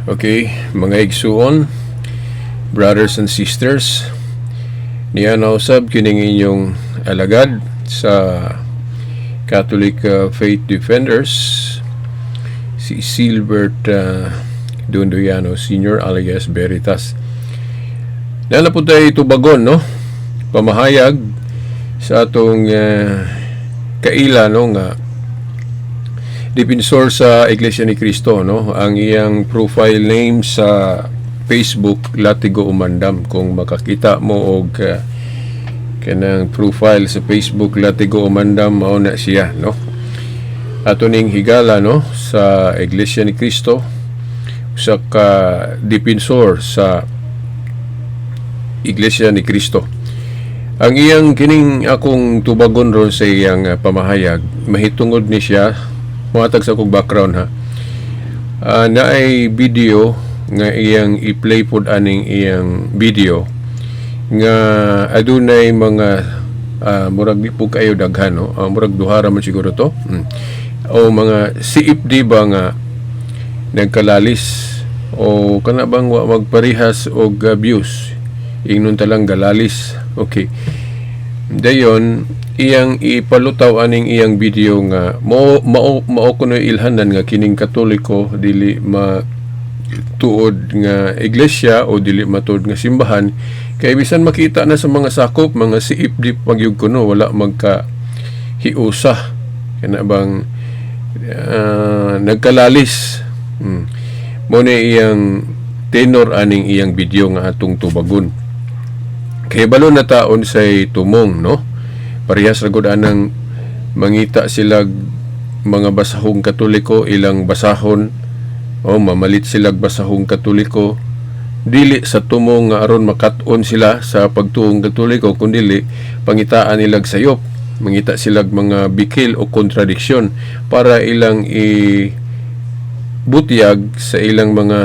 Okay, mga igsuon, brothers and sisters, niya nausab kining inyong alagad sa Catholic Faith Defenders, si Silbert Dondoyano Sr. alias Veritas. Naa po tayo tubagon, no? Pamahayag sa atong kaila, no, nga defensor sa Iglesia ni Cristo, no? Ang iyang profile name sa Facebook, Latigo Umandam. Kung makakita mo og kanang profile sa Facebook, Latigo Umandam, mao na siya, no? Ato ning higala, no, sa Iglesia ni Cristo, usa ka defensor sa Iglesia ni Cristo. Ang iyang kining akong tubagon ron sa iyang pamahayag mahitungod ni siya. Muhatag sa akong background ha. Naay video nga iyang i-play pod aning iyang video nga adunay mga murag di po kayo daghan, no? Murag duha ra man siguro to. O mga CFD ba nga nagkalalis o kana bang wa magparihas og views, ingnon ta lang galalis. Okay, dayon iyang ipalutaw aning iyang video nga mo mao mao kuno ilhanan nga kining Katoliko dili ma tuod nga iglesia o dili matuod nga simbahan, kay bisan makita na sa mga sakop, mga CFD pagyud kuno, wala magka hiusa, kana bang nagkalalis. Mo ni iyang tenor aning iyang video nga atong tubagon, kay balo na taon say tumong, no? Parehas ra gud anang mangita sila mga basahong Katoliko, ilang basahon o mamalit sila basahong Katoliko, dili sa tumong nga aron makat-on sila sa pagtuong Katoliko, kundili pangitaan nilag sayop, mangita silag mga bikil o kontradiksyon para ilang i butyag sa ilang mga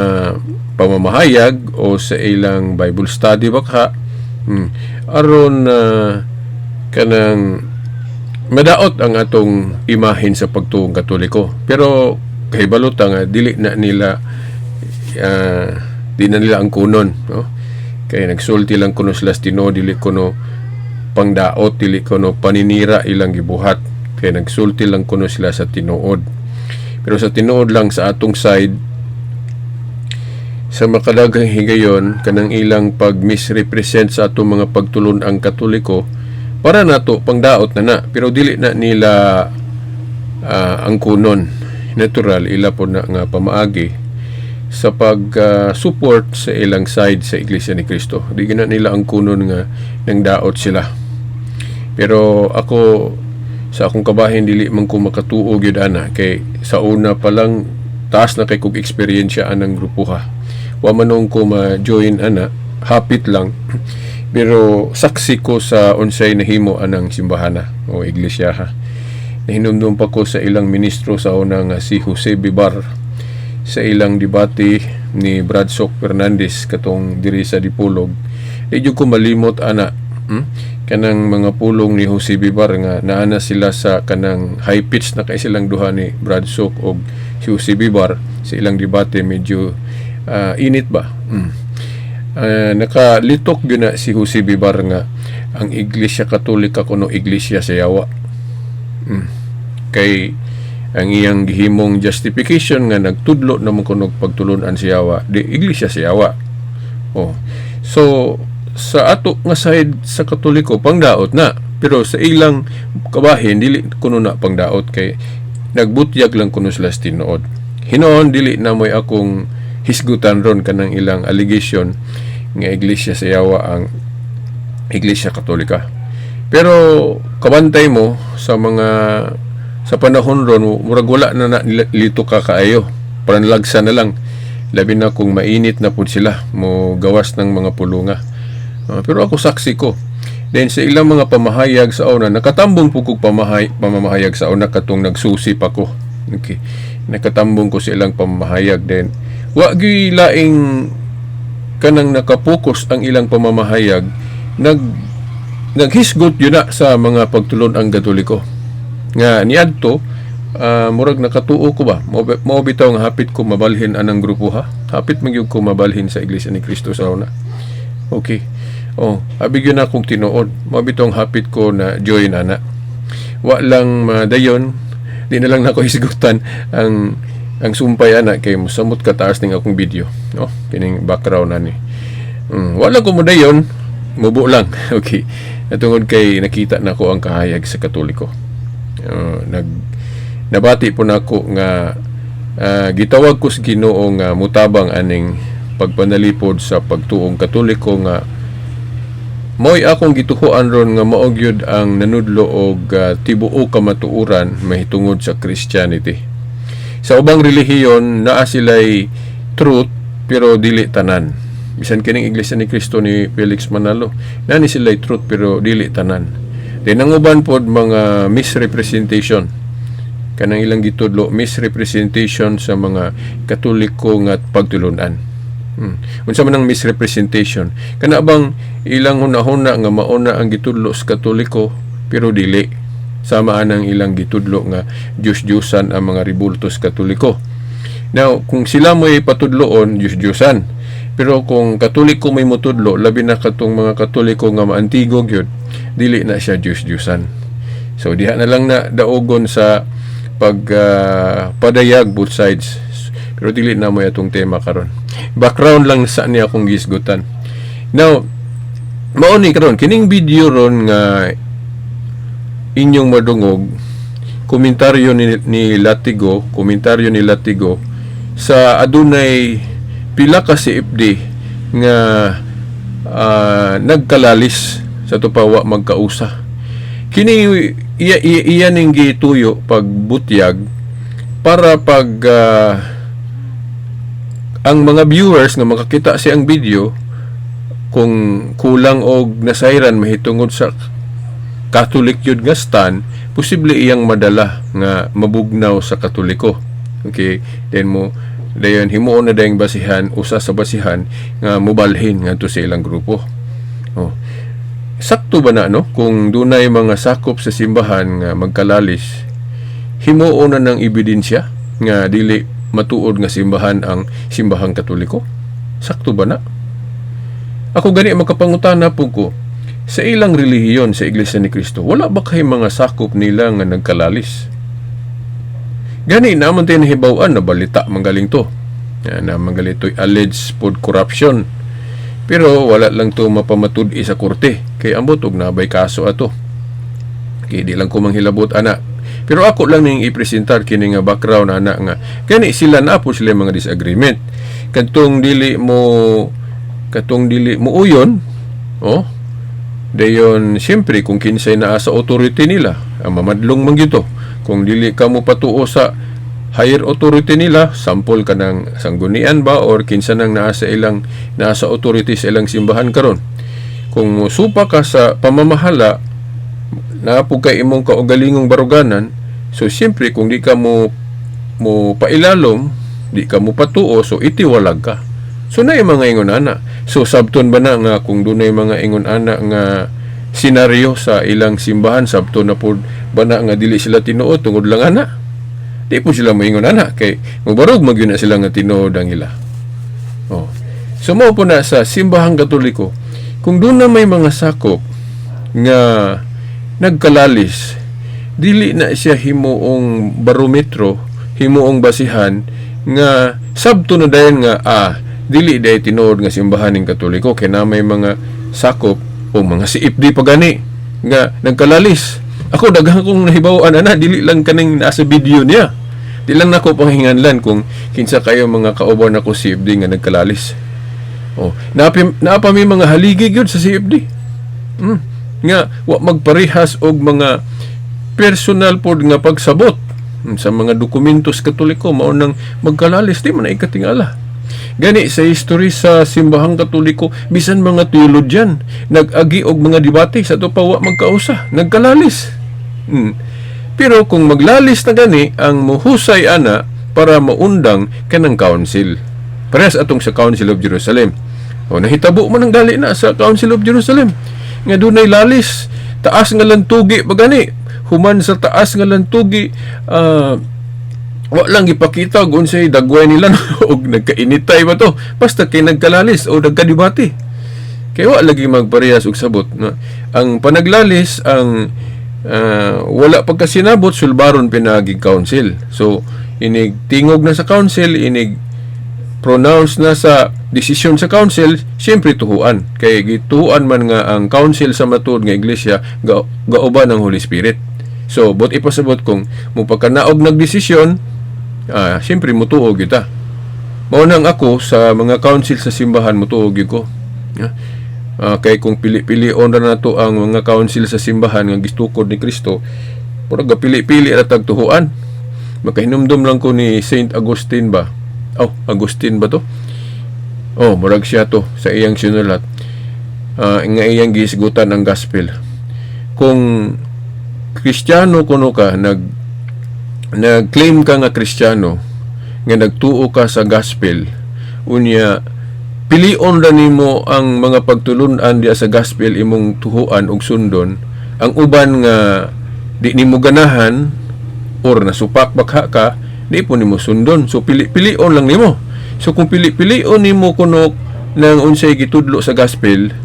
pamamahayag o sa ilang Bible study bakha, aron kanang madaot ang atong imahin sa pagtuong Katoliko. Pero kahibalo ta nga dili na nila di na nila ang kunon, no? Kay nagsulti lang kuno sila sa tinuod, dili kuno pangdaot, dili kuno paninira ilang gibuhat, kay nagsulti lang kuno sila sa tinuod. Pero sa tinuod lang, sa atong side, sa makadaghang higayon, kanang ilang pag misrepresent sa atong mga pagtulon ang Katoliko, para nato pangdaot na na, pero dili na nila ang kunon. Natural, ila po na nga pamaagi sa pag support sa ilang side sa Iglesia ni Cristo. Di gina nila ang kunon nga nang daot sila. Pero ako, sa akong kabahin, dili man ko makatuo gyud ana, kay sa una pa lang taas na kay kog eksperyensya anang grupo ha. Wa man noon ko ma-join ana, hapit lang, pero saksi ko sa unsay nahimo anang simbahana o iglesia ha. Nahinumdum pa ko sa ilang ministro sa una nga si Jose Bibar, sa ilang debate ni Brad Sok Fernandez katong diri sa Dipolog. Di jud ko malimot ana, Kanang mga pulong ni Jose Bibar nga naana sila sa kanang high pitch na kay silang duha ni Brad Sok og si Jose Bibar sa ilang debate, medyo init ba. Nakalitok gyud na si Jose Bibar nga ang Iglesia Katolika kuno iglesia sa yawa. Kay ang iyang gihimong justification nga nagtudlo naman kuno pagtulunan si yawa, di iglesia si yawa. Oh. So sa ato nga side sa Katoliko, pangdaot na, pero sa ilang kabahin, dili kuno na pangdaot, kay nagbutyag lang kuno sila sa tinuod. Hinoon, dili na mo'y akong hisgutan ron kanang ilang allegation nga iglesia sa yawa ang Iglesia Katolika. Pero kabantay mo sa mga sa panahon ron, murag wala na, na lito ka kaayo. Paranlagsa na lang. Labi na kung mainit na pud sila, mo gawas ng mga pulunga. Pero ako, saksi ko. Then sa ilang mga pamahayag sa una, nakatambong po kog pamamahayag sa una katong nagsusi pa ko. Okay. Nakatambong ko sa ilang pamahayag then wa gyud laing kanang nakapokus ang ilang pamamahayag, naghisgot yun na sa mga pagtulon ang Katoliko nga niadto. Murag nakatuo ko ba? Mao bitaw nga hapit ko mabalhin anang grupo, ha. Hapit man gyud ko mabalhin sa Iglesia ni Cristo sa una. Okay. Oh, abi gyud na akong tinuod. Mao bitaw ang hapit ko na join ana. Wa lang madayon, di na lang nako hisgutan ang sumpay ana kay mosamot ka taas ning akong video. No, kining background ani. Wala ko modayon, mubo lang. Okay. Natungod kay nakita na ko ang kahayag sa Katoliko. Nag nabati po nako nga gitawag ko sa Ginoo nga mutabang aning pagpanalipod sa pagtuong Katoliko nga mao'y akong gituhuan ron nga mao gyud ang nanudlo og tibuok kamatuoran mahitungod sa Christianity. Sa ubang relihiyon, naa sila'y truth pero dili tanan. Bisan kining Iglesia ni Cristo ni Felix Manalo, naa ni sila'y truth pero dili tanan. Then ang uban pod, mga misrepresentation kanang ilang gitudlo, misrepresentation sa mga Katoliko nga pagtulunan. Unsa man ang misrepresentation? Kana bang ilang hunahuna nga mauna ang gitudlo sa Katoliko pero dili. Sama anang ilang gitudlo nga Diyos-Diyosan ang mga ribultos Katoliko. Now, kung sila mo'y patudloon, Diyos-Diyosan. Pero kung Katoliko may mutudlo, labi na katong mga Katoliko nga maantigo gyud, dili na siya Diyos-Diyosan. So diha na lang na daugon sa pag padayag both sides. Pero dili na mo atong tema karon. Background lang sa niya akong gisgutan. Now, mao ni karon kining video ron nga inyong madungog, komentaryo ni Latigo, komentaryo ni Latigo sa adunay pila ka CFD nga nagkalalis sa tupawa magkausa. Kini iya ning gituyo pagbutyag para pag ang mga viewers nga makakita siyang video, kung kulang og nasayran mahitungod sa Catholic yun nga stand, posible iyang madala nga mabugnaw sa Katoliko. Okay, then mo dayon himuon na dayong basihan, usa sa basihan nga mobalhin ngadto sa ilang grupo. Oh. Sakto ba na, no, kung dunay mga sakop sa simbahan nga magkalalis, himuon na ng ebidensya nga dili matuod nga simbahan ang simbahang Katoliko? Sakto ba na? Ako gani makapangutana po ko, sa ilang relihiyon sa Iglesia ni Cristo, wala ba kay mga sakop nila nga nagkalalis? Gani naman tayo nahibaw-an na balita manggaling to. Yan, na manggaling to'y alleged pod corruption. Pero wala lang to mapamatud-i sa korte. Kay ambot og nabay kaso ato. Kay di lang ko manghilabot ana. Pero ako lang ning ipresentar kini nga background ana nga gani sila na po sila mga disagreement. Katong dili mo uyon, oh, dayon siyempre kung kinsay naa sa authority nila, ang mamadlong man gito. Kung dili ka mo patuo sa higher authority nila, sample ka ng sanggunian ba or kinsa nang naa sa authority sa ilang simbahan karon. Kung musupa ka sa pamamahala, naa po kay imong kaugalingong baruganan, so siyempre kung di ka mo pailalom, di ka mo patuo, so itiwalag ka. So na mga ingon ana. So sabton ba na nga kung dunay mga ingon ana nga senaryo sa ilang simbahan, sabton na pod ba na nga dili sila tinuod tungod lang ana? Di po sila moingon ana kay mobarog magyud na sila nga tinuod ang ila. Oh. So mao po na sa simbahang Katoliko, kung doon na may mga sakop nga nagkalalis, dili na siya himuong barometro, himuong basihan nga sabto na dayon nga dili day tinuod nga simbahan ning Katoliko kay na may mga sakop o mga CFD pa gani nga nagkalalis. Ako daghan kong nahibaw-an ana, dili lang kaning nasa video niya. Di lang nako panghinganlan kung kinsa kayo mga kauban nako CFD nga nagkalalis. Oh, naapa mi mga haligi gyud sa CFD. Nga wa magparehas og mga personal pod nga pagsabot sa mga dokumentos Katoliko, mao nang magkalalis, di man na ikatingala. Gani sa history sa simbahang Katoliko, bisan mga theologian nag-agi og mga debate sa pa wa magkausa, nagkalalis. Pero kung maglalis na gani, ang muhusay ana para maundang kanang council. Parehas atong sa Council of Jerusalem. O nahitabo man ang gali na sa Council of Jerusalem. Nga dunay lalis, taas nga lantugi pa gani. Human sa taas nga lantugi, wa lang gipakita og unsay dagway nila og nagkainitay ba to, basta kay nagkalalis o nagkadebate kay wa lagi magparehas og sabot na ang panaglalis ang wala pagkasinabot, sulbaron pinaagi council. So inig tingog na sa council, inig pronounce na sa desisyon sa council, siyempre tuhuan kay gituhuan man nga ang council sa matuod nga iglesia gauban ng Holy Spirit. So but ipasabot kung mupagkanaog nagdesisyon, siyempre mutuo kita. Mao nang ako sa mga council sa simbahan, mutuo gyud ko. Kay kung pili-pilion ra nato ang mga council sa simbahan nga gistukod ni Kristo, murag pili-pili ra tag tuhuan. Makahinumdum lang ko ni Saint Augustine ba? Oh, Augustine ba to? Oh, murag siya to sa iyang sinulat. Nga iyang gihisgutan ang gospel. Kung Kristiyano kuno ka, nag-claim ka nga Kristiyano, nga nagtuo ka sa gospel, unya pilion ra nimo ang mga pagtulun-an diya sa gospel imong tuhuan ug sundon, ang uban nga di nimo ganahan or nasupak bakha ka, di po nimo sundon. So pili-pilion lang nimo. So kung pili-pilion nimo kuno nang unsay gitudlo sa gospel,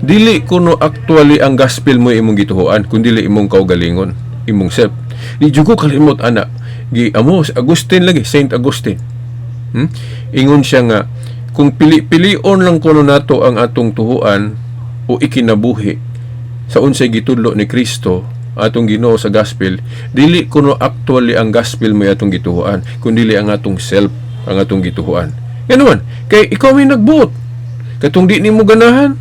dili kuno actually ang gospel mo imong gituhuan, kun dili imong kaugalingon, imong self. Di jud ko kalimot ana. Gi amo si Agustin lagi, Saint Augustine. Ingon siya nga kung pili-pilion lang kuno nato ang atong tuhuan o ikinabuhi sa unsay gitudlo ni Kristo atong Ginoo sa gospel, dili kuno actually ang gospel mo atong gituhuan, kundi ang atong self ang atong gituhuan. Ngano, kay ikaw may nagbuot. Katong di nimo ganahan,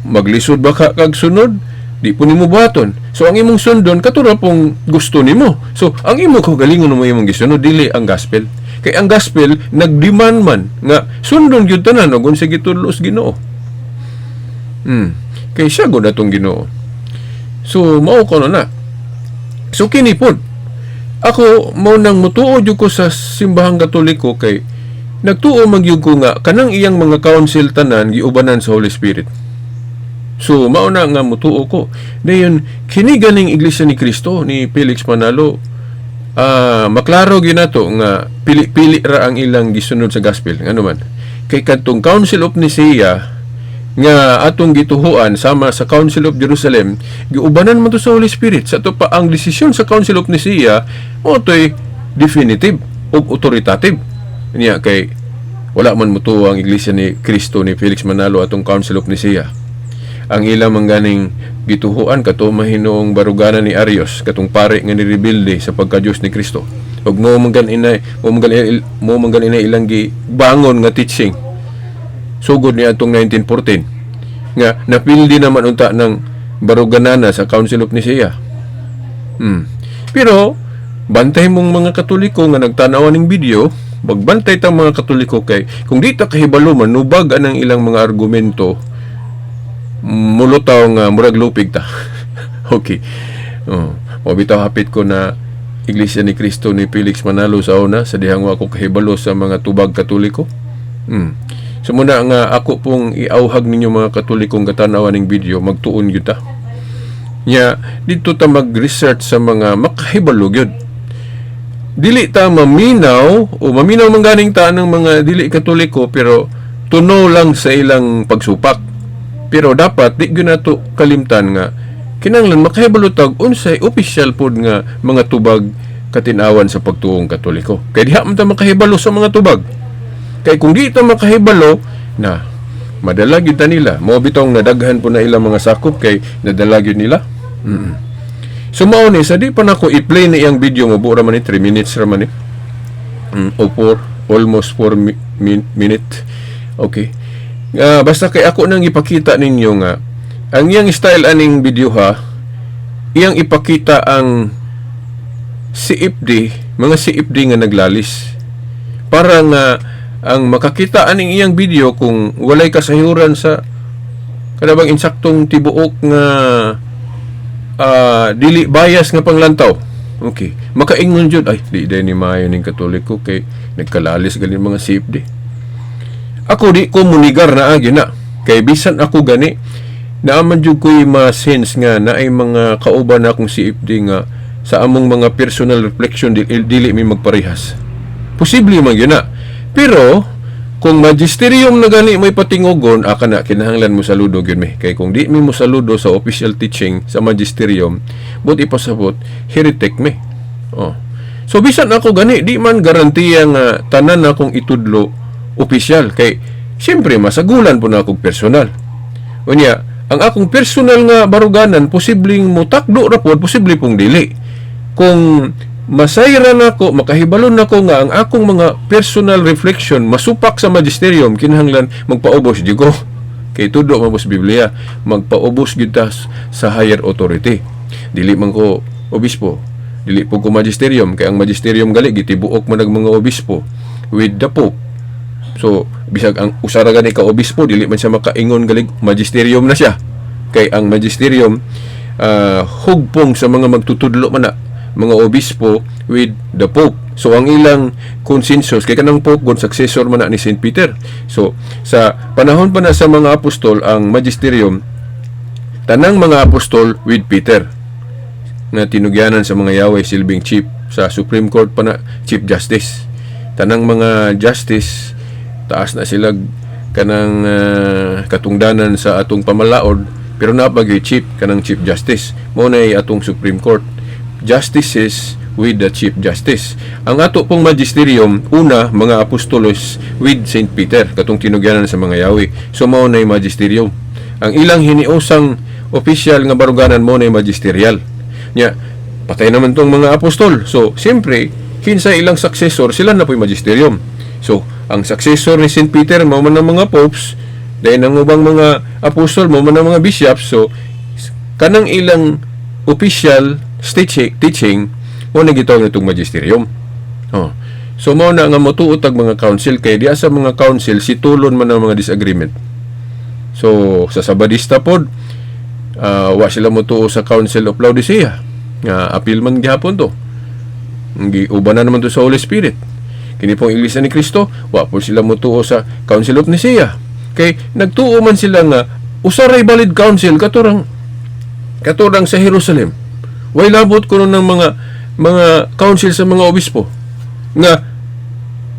maglisod ba ka kag sunod, di po nimo buhaton. So ang imong sundon kato ra pong gusto nimo. So ang imo kaugalingon mo imong gisunod, dili ang gospel. Kay ang gospel nagdemand man nga sundon gyud tanan og unsa gitudlo sa Ginoo. Kay siya gud atong Ginoo. So mao kono na. So kini pod. Ako mao nang mutuo jud ko sa Simbahang Katoliko kay nagtuo man gyud ko nga kanang iyang mga council tanan giubanan sa Holy Spirit. So mao na nga mutuo ko. Dayon kini ganing Iglesia ni Cristo ni Felix Manalo, maklaro gyud nato nga pili-pili ra ang ilang gisunod sa gospel. Ngano man? Kay kadtong Council of Nicaea nga atong gituhuan sama sa Council of Jerusalem, giubanan man to sa Holy Spirit. Sa ato pa ang desisyon sa Council of Nicaea mao to'y definitive ug authoritative. Niya kay wala man mutuo ang Iglesia ni Cristo ni Felix Manalo atong Council of Nicaea. Ang ilang man ganing gituhuan kato mahinoong baruganan ni Arius, katong pare nga nirebelde sa pagka-Dios ni Kristo. Ug mo man gan inay ilang gibangon nga teaching sugod ni atong 1914 nga napildi naman unta ng baruganana sa Council of Nicaea. Pero bantay mong mga Katoliko nga nagtanaw ning video, magbantay tang mga Katoliko kay kung di ta kahibalo, manubag anang ilang mga argumento, mulutaw nga murag lupig ta. Okay. Oh, mo bitaw hapit ko na Iglesia ni Cristo ni Felix Manalo sa una sa dihang wa ko kahibalo sa mga tubag Katoliko. So muna nga ako pong iauhag ninyo mga Katolikong gatanawan ning video, magtuon gyud ta. Nya dito ta mag-research sa mga makahibalo gyud. Dili ta maminaw o maminaw man ganing ta ng mga dili Katoliko, pero tuno lang sa ilang pagsupak. Pero dapat di gyud nato kalimtan nga kinahanglan makahibalo tag unsay opisyal pod nga mga tubag katinawan sa pagtuong Katoliko. Kay diha man ta makahibalo sa mga tubag. Kay kung di ta makahibalo na madala gyud ta nila. Mao bitong nadaghan po na ilang mga sakop kay nadala gyud nila. So mao ni sa di pa nako i-play na iyang video mo, buo ra man ni, 3 minutes ra man ni. O 4, almost 4 minute. Okay. Basta kay ako nang ipakita ninyo nga ang iyang style aning video ha, iyang ipakita ang CFD, mga CFD nga naglalis. Para nga ang makakita aning iyang video, kung walay kasahiuran sa kanabang insaktong tibuok nga dili bias nga panglantaw. Okay. Makaingon jud, "Ay, di day ni maayo ning Katoliko kay nagkalalis ganin mga CFD." Ako di ko munigar na agi na. Kay bisan ako gani, naaman jud ko'y ma-sense nga naay mga kauban na akong CFD nga Sa among mga personal reflection, dili mi magparehas. Posible man gyud na. Pero kung magisterium na gani may patingogon, aka na kinahanglan mo saludo gyud mi. Kay kung di mi mo saludo sa official teaching sa magisterium, but ipasabot heretic mi. Oh. So bisan ako gani, di man garantiya nga tanan akong itudlo opisyal, kay siyempre masagulan po na akong personal. Unya, ang akong personal nga baruganan posibleng mutakdo ra pod, posible pong dili. Kung masayra nako, makahibalon nako nga ang akong mga personal reflection masupak sa magisterium, kinahanglan magpaubos di ko. Kay tudlo man sa Biblia, magpaubos gyud ta sa higher authority. Dili man ko obispo, dili po ko magisterium, kay ang magisterium gali gitibuok man ang mga obispo with the Pope. So, bisag ang usa ra gani ka obispo, dili man siya makaingon galig magisterium na siya. Kay ang magisterium hugpong sa mga magtutudlo man na mga obispo with the Pope. So ang ilang consensus, kay kanang Pope god successor man na ni Saint Peter. So sa panahon pa na sa mga apostol, ang magisterium tanang mga apostol with Peter nga tinugyanan sa mga yaway, silbing chief sa Supreme Court pa na, Chief Justice. Tanang mga justice, taas na sila kanang katungdanan sa atong pamalaod, pero naa pa gyud chief, kanang Chief Justice. Mao na atong Supreme Court, justices with the Chief Justice. Ang ato pong magisterium, una, mga apostolos with Saint Peter, katong tinugyanan sa mga yawi. So mao na magisterium. Ang ilang hiniusang official nga baruganan, mo na magisterial. Nya, patay naman tong mga apostol. So, siyempre, kinsa ilang successor, sila na po'y magisterium. So, ang successor ni Saint Peter, mao man ang mga popes, dahil ang ubang mga apostol, mao man ang mga bishops. So, kanang ilang official teaching mo na gitawag natong magisterium. Oh. So mao na nga motuo tag mga council, kay diya sa mga council situlon man ang mga disagreement. So sa Sabadista pod, wa sila motuo sa Council of Laodicea nga apil man gihapon to. Giuban na naman to sa Holy Spirit. Kini pong Iglesia ni Cristo, wa po sila motuo sa Council of Nicaea. Kay nagtuo man sila nga usa ray valid council, katurang sa Jerusalem. Way labot kuno ng mga council sa mga obispo nga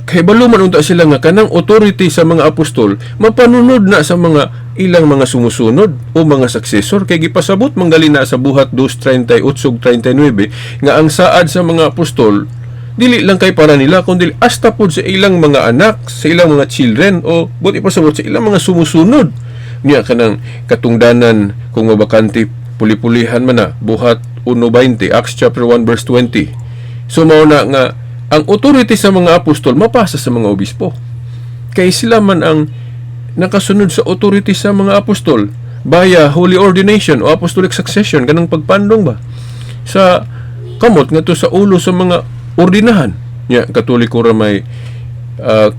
kahibalo man unta sila nga kanang authority sa mga apostol mapanunod na sa mga ilang mga sumusunod o mga successor, kay gipasabot manggali na sa Buhat 2:38 ug 39 nga ang saad sa mga apostol dili lang kay para nila, kundi hasta pod sa ilang mga anak, sa ilang mga children, o buot ipasabot sa ilang mga sumusunod niya. Kanang katungdanan kung mabakante, puli-pulihan man na, Buhat 1:20, Acts chapter 1 verse 20. So mao na nga ang authority sa mga apostol mapasa sa mga obispo, kay sila man ang nakasunod sa authority sa mga apostol via holy ordination o apostolic succession, kanang pagpandong ba sa kamot ngadto sa ulo sa mga ordinahan nya. Katoliko ra may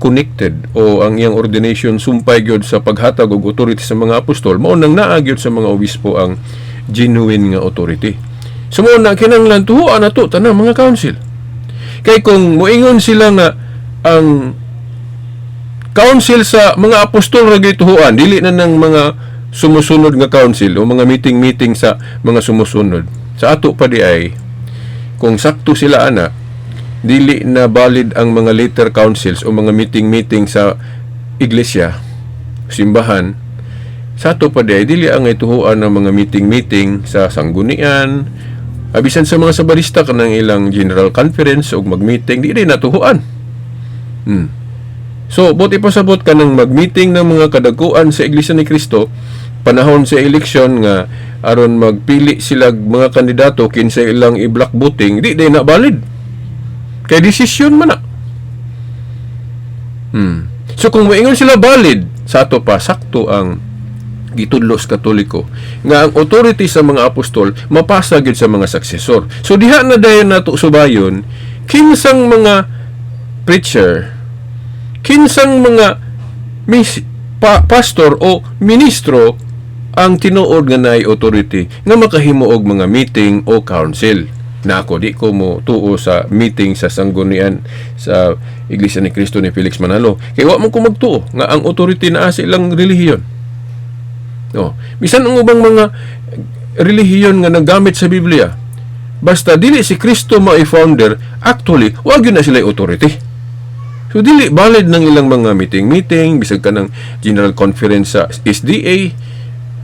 connected o ang iyang ordination sumpay gyud sa paghatag og authority sa mga apostol. Mao nang naa gyud sa mga obispo ang genuine nga authority. So mao na kinahanglan tuhuan nato tanang mga council, kay kung moingon sila nga ang council sa mga apostol ra gyud tuhuan, dili na ng mga sumusunod nga council o mga meeting-meeting sa mga sumusunod sa ato pa di ay, kung sakto sila ana, dili na valid ang mga later councils o mga meeting-meeting sa iglesia, simbahan. Sa ato pa di ay, dili ang ituhuan ng mga meeting-meeting sa sanggunian, abisan sa mga Sabadista, kanang ilang general conference o mag-meeting, di rin natuhuan. So, buot ipasabot ka ng mag-meeting ng mga kadaguan sa Iglesia ni Cristo, panahon sa eleksyon nga aron magpili sila mga kandidato kinsa ilang i-block voting, di day na valid. Kay desisyon man na. So kung moingon sila valid, sa ato pa sakto ang gitudlo sa Katoliko nga ang authority sa mga apostol mapasa gyud sa mga successor. So diha na dayon nato subayon kinsang mga preacher, kinsang mga pastor o ministro ang tinuod nga naay authority nga makahimo og mga meeting o council. Na ako, di ko mo tuo sa meeting sa sanggunian sa Iglesia ni Cristo ni Felix Manalo. Kay wa man ko magtuo nga ang authority naa sa ilang relihiyon. Oh, bisan ang ubang mga relihiyon nga naggamit sa Biblia. Basta dili si Kristo mao'y founder, actually wa gyud na sila authority. So dili valid ng ilang mga meeting-meeting, bisag kanang general conference sa SDA,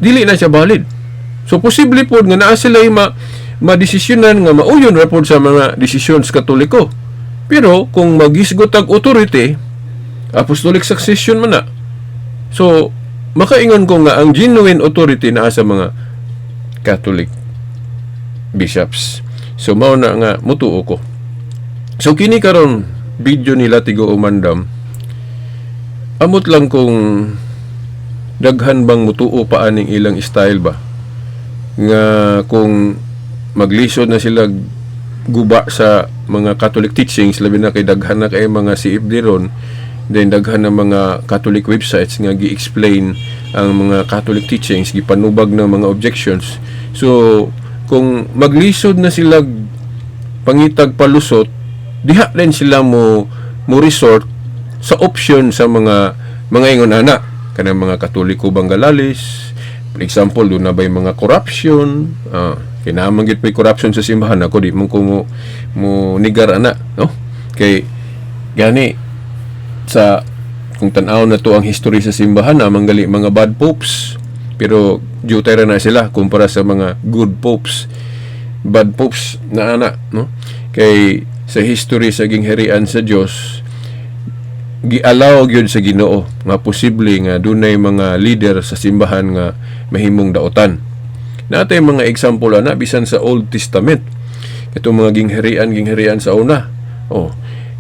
dili na siya valid. So posible pod nga naa sila ma madesisyonan nga mauyon ra pod sa mga desisyon sa Katoliko. Pero kung maghisgot ang authority, apostolic succession man na. So makaingon ko nga ang genuine authority naa sa mga Catholic bishops. So mao na nga mutuo ko. So kini karon video nila Tigo Umandam. Amot lang kung daghan bang mutuo pa aning ilang style ba, nga kung maglisod na sila guba sa mga Catholic teachings, labi na kay daghan na kay mga CFD ron, then daghan na mga Catholic websites nga gi-explain ang mga Catholic teachings, gipanubag ng mga objections. So kung maglisod na sila pangitag palusot, diha din sila mo resort sa option sa mga ingon ana, kanang mga Katoliko Bangalalis, for example. Doon na ba'y mga corruption? Kinamang gid may corruption sa simbahan. Ako di mo ko mo nigar ana, no? Kay gani sa kung tan-aw na to ang history sa simbahan, amang gali mga bad popes, pero jutay ra na sila kumpara sa mga good popes. Bad popes na ana, no? Kay sa history sa gingharian sa Dios, gialaw gyud sa Ginoo nga posible nga dunay mga leader sa simbahan nga mahimong daotan. Natay mga example ana bisan sa Old Testament. Itong mga gingharian sa una. Oh,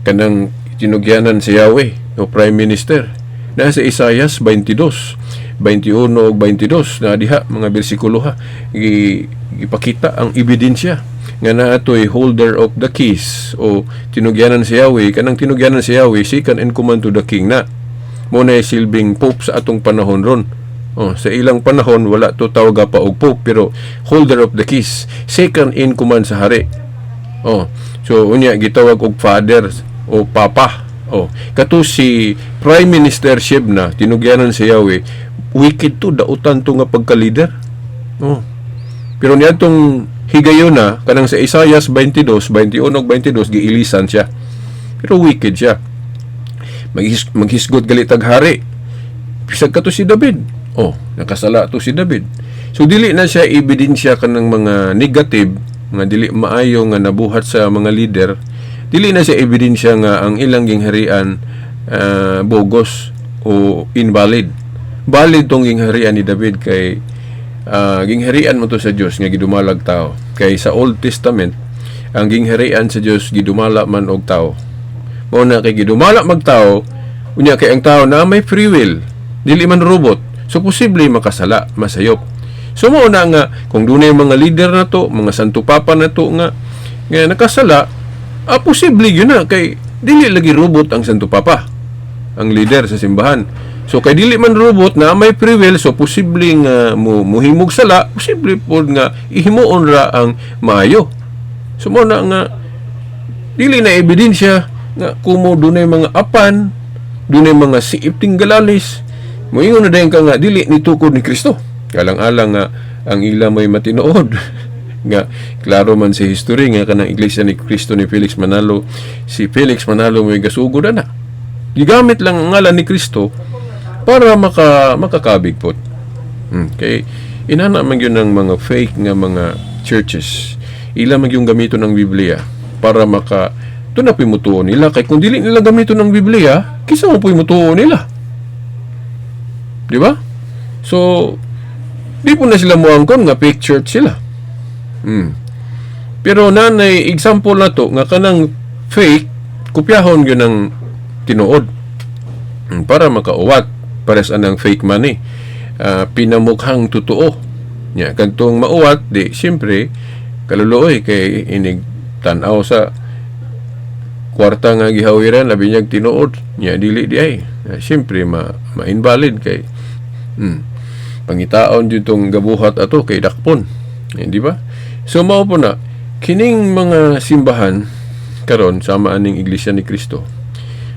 kanang tinugyanan si Yahweh o prime minister. Nasa Isaias 22, 21 ug 22 na diha mga bersikulo ha. Gipakita ang ebidensya nga naatoy holder of the keys o tinugyanan si Yahweh. Kanang tinugyanan si Yahweh, second in command to the king na mo na silbing pope sa atong panahon ron. Oh, sa ilang panahon wala to tawga pa og pope, pero holder of the keys, second in command sa hari. Oh, so unya gitawag og father o papa. Oh, kato si Prime Minister Shebna, tinugyanan si Yahweh, wicked to, dautan to nga pagka-leader. Oh, pero niadtong higayona, kanang sa Isaias 22, 21 ug 22, giilisan siya. Pero wicked siya. Maghisgot gali tag hari. Bisag kato si David. Oh, nakasala to si David. So dili na siya ebidensya kanang mga negative nga dili maayo nga nabuhat sa mga leader. Dili na siya ebidensya nga ang ilang gingharian bogus o invalid. Valid tong gingharian ni David kay gingharian mo to sa Dios nga gidumalag tao. Kay sa Old Testament, ang gingharian sa Dios gidumala man og tao. Mao na kay gidumala magtao, unya kay ang tao na may free will, dili man robot. So posible makasala, masayop. So mao na nga kung dunay mga leader na to, mga Santo Papa na to nga nakasala, posible yun na kay dili lagi robot ang Santo Papa, ang leader sa simbahan. So kay dili man robot na may free will, so posible nga mo muhimog sala, posible pod nga ihimuon ra ang maayo. So mao na nga dili na ebidensya nga kumo dunay mga apan, dunay mga siip tinggalalis. Moingon na dayon ka nga dili ni tukod ni Kristo. Alang-alang nga ang ila may matinuod nga klaro man sa history nga kanang Iglesia ni Cristo ni Felix Manalo, si Felix Manalo may gasugod ana. Gigamit lang ang ngalan ni Kristo para makakabig pod. Kay inana man gyud ng mga fake nga mga churches. Ila man yung gamiton ng Biblia para maka to na po'y mutuo nila, kay kung dili nila gamiton ng Biblia, kinsa mo po'y mutuo nila? Di ba? So di po na sila muangkon nga fake church sila. Pero nanay example na to nga kanang fake, kopyahon gyud ng tinuod para makauwat pares anang fake money. Pinamukhang totoo. Nya kadtong mauwat, di siyempre kaluluoy kay inig tan-aw sa kwarta nga gihawiran, labi niyag tinuod, nya dili di ay. Siyempre ma-invalid kay pangitaon jud tong gabuhat ato kay dakpon. Di ba? So mao po na kining mga simbahan karon, sama aning Iglesia ni Cristo.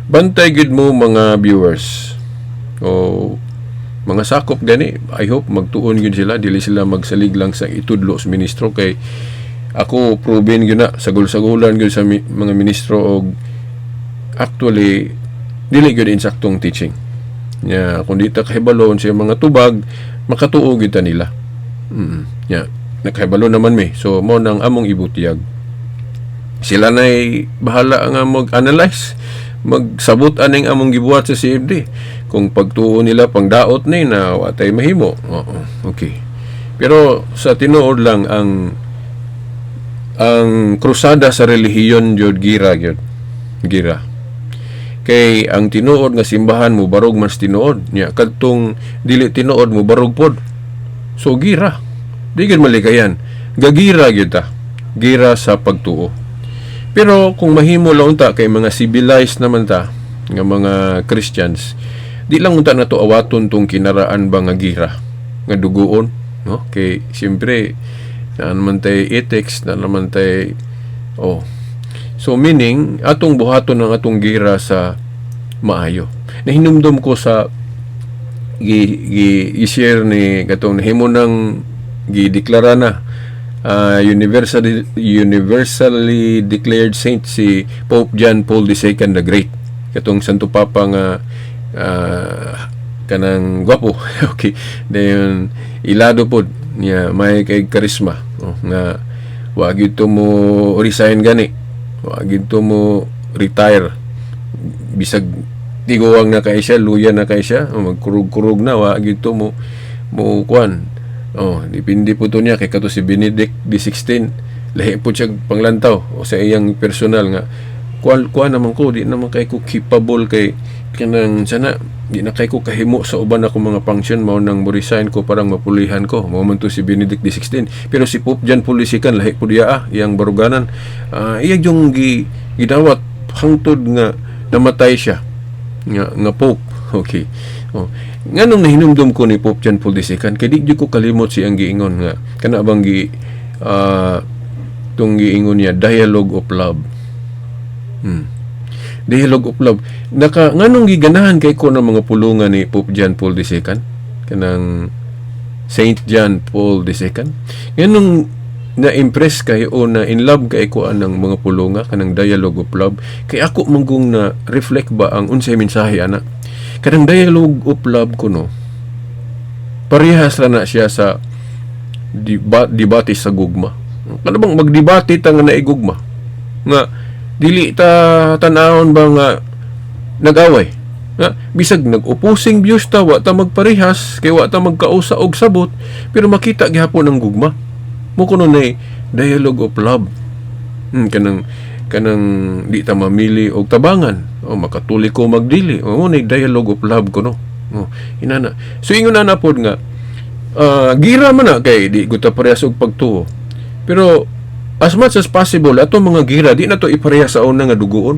Bantay gid mo, mga viewers o mga sakop gani. I hope magtuon gyud sila, dili sila magsalig lang sa itudlo sa ministro kay Ako proven gyud na sagol-sagulan gyud sa mga ministro og actually dili gyud insaktong teaching. Nya kung di ta kahibalo sa mga tubag, makatuo gyud ta nila. Nya nakahibalo naman mi. So mo nang among ibutiyag. Sila na'y bahala nga mag-analyze, magsabot aning among gibuhat sa CFD. Kung pagtuo nila pangdaot ni na watay mahimo. Oo, okay. Pero sa tinuod lang, ang krusada sa relihiyon jud gira gyud. Gira. Kay ang tinuod nga simbahan mo barog man sa tinuod nya, kadtong dili tinuod mo barog pod. So gira. Di gyud malikayan. Gagira gyud ta. Gira sa pagtuo. Pero kung mahimo lang unta kay mga civilized naman ta nga mga Christians, di lang unta nato awaton tong kinaraan ba nga gira nga duguon, no? Kay siyempre naa naman tay ethics, naa naman tay, oh. So meaning atong buhaton ang atong gira sa maayo. Nahinumdum ko sa gi, gi i-share ni katong nahimo nang gideklara na universally declared saint si Pope John Paul II the Great, katong Santo Papa nga kanang gwapo, okay, dayon ilado pod niya, may kay karisma, oh, nga wa gyud to mo resign gani, wa gyud to mo retire bisag tiguang na kay siya, luya na kay siya, oh, magkurug-kurug na, wa gyud to mo mo kuan. Oh, depende po to niya kay kato si Benedict XVI, lahi po siya panglantaw o sa iyang personal nga kuan kuan naman ko, di naman kay ko capable, kay kanang sana di na kay ko kahimo sa uban ako mga function, mao nang mo resign ko parang mapulihan ko. Mao man to si Benedict XVI. Pero si Pope John Paul II, lahi po diya, iyang baruganan, iya yung gidawat hangtod nga namatay siya nga nga Pope. Okay, oh, nganong nahinumdum ko ni Pope John Paul II, kay di jud ko kalimot siyang giingon nga kana bang gi tong giingon niya, dialogue of love. Dialogue of love. Naka nganong giganahan kay ko ng mga pulungan ni Pope John Paul II, kanang Saint John Paul II, nganong na-impress kay o na in love kay ko anang mga pulunga kanang dialogue of love, kay ako manggong na reflect ba ang unsay mensahe ana kanang dialogue of love kuno. Parehas ra na siya sa debate sa gugma. Kana bang magdebate ta nga naigugma nga dili ta tan-awon ba nga nag-away, nga bisag nag-opposing views ta, wa ta magparehas kay wa ta magkausa og sabot, pero makita gihapon ang gugma mo kuno nay dialogue of love. Kanang di ta mamili og tabangan o makatuliko magdili o mo nay dialogue of love kuno. Oh, inana. So ingon na pod nga gira man na kay di gud ta parehas og pagtuo, pero as much as possible atong mga gira di na to iparehas sa una nga duguon,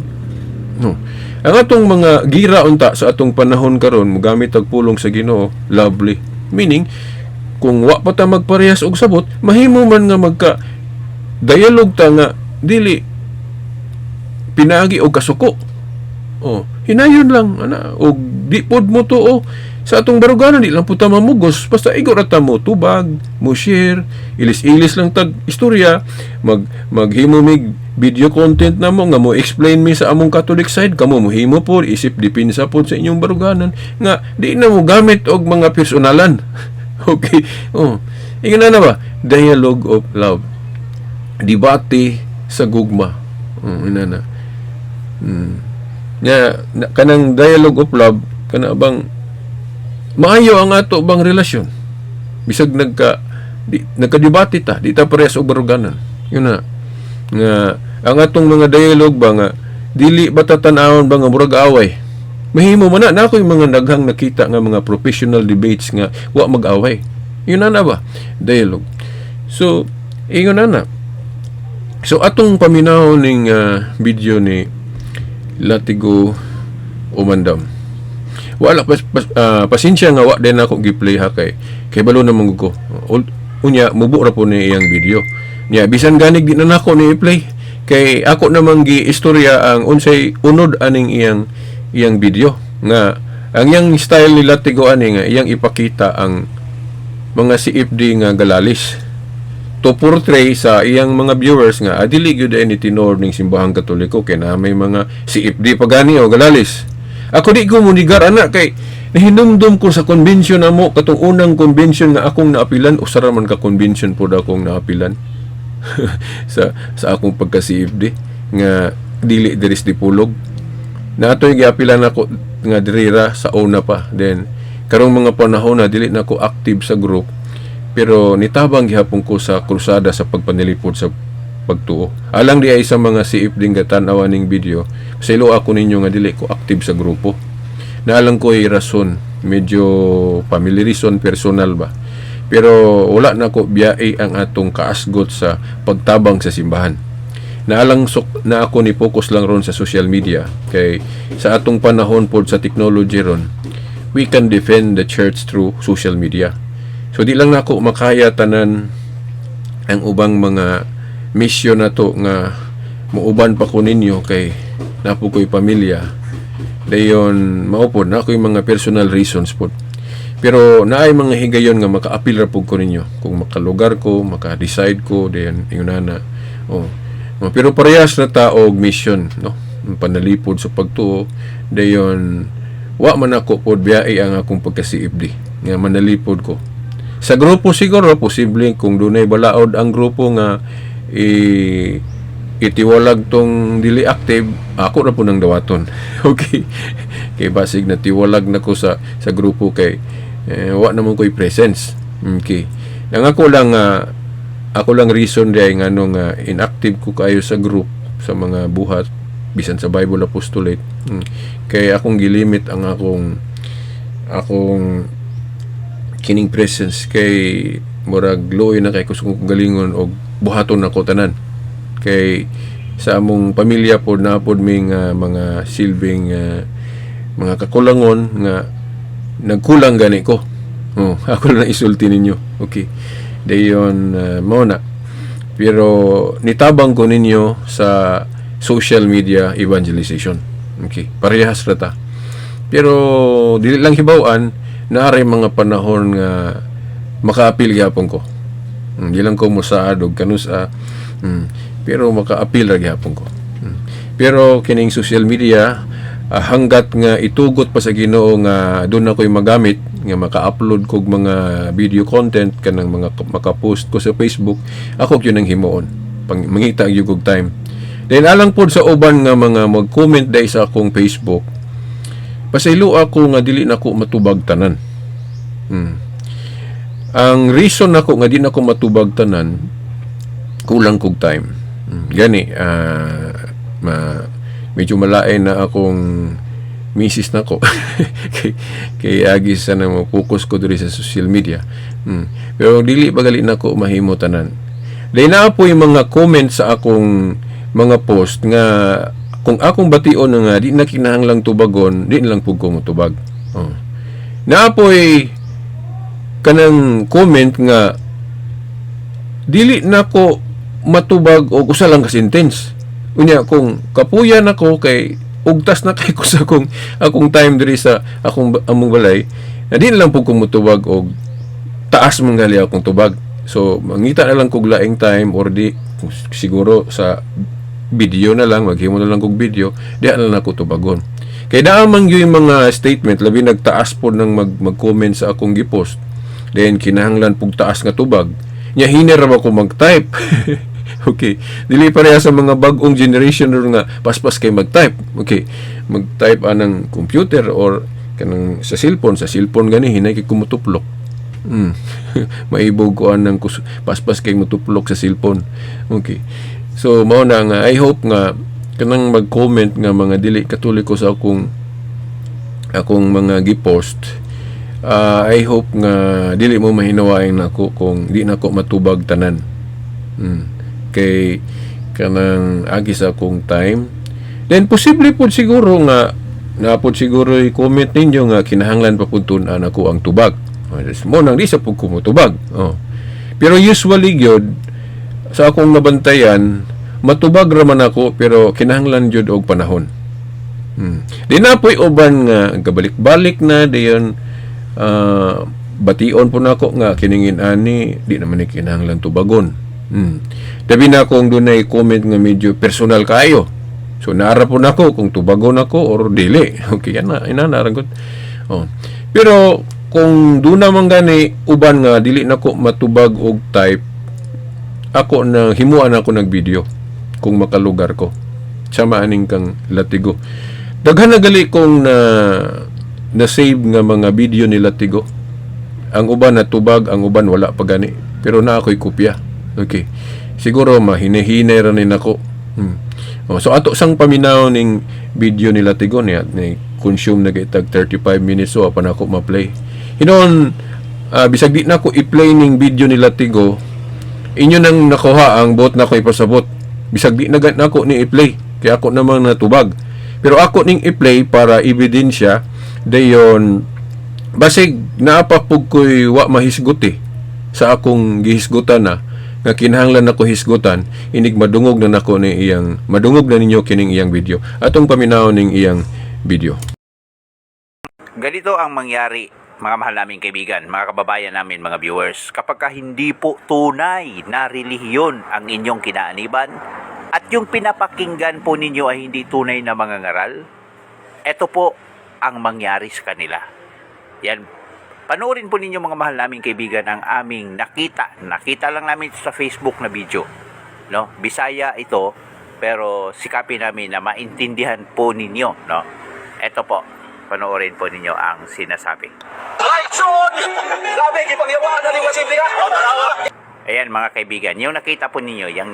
no? Ang atong mga gira unta sa atong panahon karon, mogamit og pulong sa Ginoo, lovely, meaning kung wa pa ta magparehas og sabot, mahimo man nga magka dialogue ta nga dili pinaagi og kasuko. Oh, hinayon lang ana og di pod mo tuo sa atong baruganan, di lang po ta mamugos, basta igo ra ta mo tubag, mo share, ilis-ilis lang tag istorya, maghimo mig video content na mo nga mo explain mi sa among Catholic side, kamo mohimo po isip depensa pod sa inyong baruganan nga di na mo gamit og mga personalan. Okay. Oh. Ingon na ba? Dialogue of love. Debate sa gugma. Oh, ina na. Nya kanang dialogue of love kana bang maayo ang ato bang relasyon. Bisag nagka-debate ta, di ta parehas og baruganan. Yun na. Nga ang atong mga dialogue ba nga dili ba ta tan-awon ba nga murag away. Mahimo man na na ako'y mga daghang nakita nga mga professional debates nga wa mag-away. Yun na na ba? Dialogue. So, ingon na na. So atong paminaw ning video ni Latigo Umandam. Wala pasensya nga wa din ako gi-play ha, kay kay balo na man ko. Unya mubo ra po ni iyang video. Nya bisan ganig di na nako ni i-play kay ako namang gi istorya ang unsay unod aning iyang iyang video nga ang iyang style ni Latigo ani nga iyang ipakita ang mga CFD nga galalis. To portray sa iyang mga viewers nga adili gyud ay ni tinuod ning Simbahang Katoliko kay na may mga CFD pa gani o galalis. Ako, di ko munigar ana kay nahinumdum ko sa convention namo, katong unang convention nga akong naapilan. Usa ra man ka convention pod akong naapilan sa akong pagka CFD nga dili diri sa Dipolog. Naatoy giapilan ako nga diri ra sa una pa. Then karong mga panahon na dili na ko active sa group, pero nitabang gihapon ko sa krusada sa pagpanilipod sa pagtuo. Alang di ay sa mga CFD nga tan-aw aning video, pasaylo ako ninyo nga dili ko active sa grupo. Naalang ko ay rason, medyo family reason, personal ba. Pero wala na ko biyae ang atong kaasgot sa pagtabang sa simbahan. Naalang sok na ako ni focus lang ron sa social media kay sa atong panahon pod sa technology ron, we can defend the church through social media. So di lang nako makaya tanan ang ubang mga mission na to nga muuban pa ko ninyo kay napo ko'y pamilya. Dayon mao pod na ako'y mga personal reasons pod. Pero naay mga higayon nga makaapil ra pud ko ninyo kung makalugar ko, maka-decide ko, dayon ingon na. Oh. Oh, pero parehas na ta og mission, no? Ang panalipod sa pagtuo. Dayon wa man ako pod biyae ang akong pagka-CFD nga manalipod ko. Sa grupo siguro posible kung dunay balaod ang grupo nga i itiwalag tong dili active, ako ra po nang dawaton. Okay. Kay basig na tiwalag na ko sa grupo kay wa naman ko'y presence. Okay. Ang ako lang reason di ay ngano nga inactive ko kayo sa group sa mga buhat bisan sa Bible Apostolate. Kay akong gilimit ang akong kining presence kay murag luoy na kay ko sa akong galingon og buhaton nako tanan kay sa among pamilya pod na pod ming mga silbing mga kakulangon nga nagkulang gani ko. Oh, ako lang isulti ninyo. Okay, dayon mao na, pero nitabang ko ninyo sa social media evangelization. Okay, parehas ra ta, pero dili lang hibaw-an naaray mga panahon nga makaapil gyapon ko. Di lang ko mosaad og kanusa. Pero makaapil ra gyapon ko. Pero kining social media, hanggat nga itugot pa sa Ginoo nga doon ako'y magamit nga maka-upload kog mga video content, kanang mga maka-post ko sa Facebook, ako gyud ang himuon. Pang mangita gyud kog time. Then alang pod sa uban nga mga mag-comment dai sa akong Facebook, pasaylo ako nga dili nako matubag tanan. Ang reason nako nga di nako matubag tanan, kulang kog time. Gani medyo malain na akong misis nako kay agi sa na mo focus ko diri sa social media. Pero dili pa gali nako mahimo tanan. Dahil naa po yung mga comment sa akong mga post nga kung akong bation na nga di na kinahanglang tubagon, di na lang pud ko motubag. Oh. Naa po'y kanang comment nga dili nako matubag og usa lang ka sentence. Unya kung kapuyan ako kay ugtas na kay ko sa akong time diri sa akong among balay, na di na lang pud ko motubag og taas man gali akong tubag. So mangita na lang kog laing time or di siguro sa video na lang, maghimo na lang kog video, di na lang ako tubagon. Kay naa man gyud yung mga statement, labi nagtaas po ng mag-comment sa akong gipost. Then kinahanglan pug taas nga tubag. Nya hinay ra ba ko mag-type? Okay. Dili pareha sa mga bag-ong generation ron nga paspas kay mag-type. Okay. Mag-type anang computer or kanang sa cellphone gani hinay kay kumutuplok. Maibog ko anang paspas kay mutuplok sa cellphone. Okay. So mao na nga I hope nga kanang mag-comment nga mga dili Katoliko sa akong mga gipost, I hope nga dili mo mahinawain nako kung di nako matubag tanan. Kay kanang agi sa akong time. Then posible pud siguro nga napod siguro i-comment ninyo nga kinahanglan pa pud tun-an ako ang tubag. Oh, mo nang di sa pud ko motubag. Oh. Pero usually gyud sa akong nabantayan, matubag ra man ako, pero kinahanglan gyud og panahon. Di na po'y uban nga gabalik-balik na dayon, bation po nako nga kiningin ani di naman ni kinahanglan tubagon. Labi na kung dunay comment nga medyo personal kaayo. So naara po nako kung tubagon ako or dili. Okay, ana ina naranggot. Oh. Pero kung duna man gani uban nga dili nako matubag og type, ako na himuan ako nag video kung makalugar ko. Sama aning kang Latigo. Daghan na gali kong na na save nga mga video ni Latigo. Ang uban natubag, ang uban wala pa gani. Pero naa ako'y kopya. Okay. Siguro mahinahinay ra ni nako. Oh, so ato sang paminaw ning video ni Latigo niya ni consume na tag 35 minutes, so pa nako ma-play. Hinon bisag di nako i-play ning video ni Latigo, inyo nang nakuha ang buot nako ipasabot. Bisag di na nako ni i-play kay ako namang natubag. Pero ako ning i-play para ebidensya, dayon basig naa pa pug ko'y wa mahisgot eh sa akong gihisgutan na nga kinahanglan nako hisgutan, inig madungog na nako ni iyang, madungog na ninyo kining iyang video. Atong paminaw ning iyang video. Ganito ang mangyari, mga mahal naming kaibigan, mga kababayan namin, mga viewers. Kapag ka hindi po tunay na relihiyon ang inyong kinaaniban at yung pinapakinggan po ninyo ay hindi tunay na mga ngaral, ito po ang mangyari sa kanila. Yan. Panoorin po ninyo, mga mahal naming kaibigan, ang aming nakita. Nakita lang namin ito sa Facebook na video. No? Bisaya ito, pero sikapin namin na maintindihan po ninyo. No? Ito po, panoorin po ninyo ang sinasabi. Right soon! Grabe, gipangyawaan na ni Wasimple ka. Ayan, mga kaibigan, yung nakita po ninyo, yung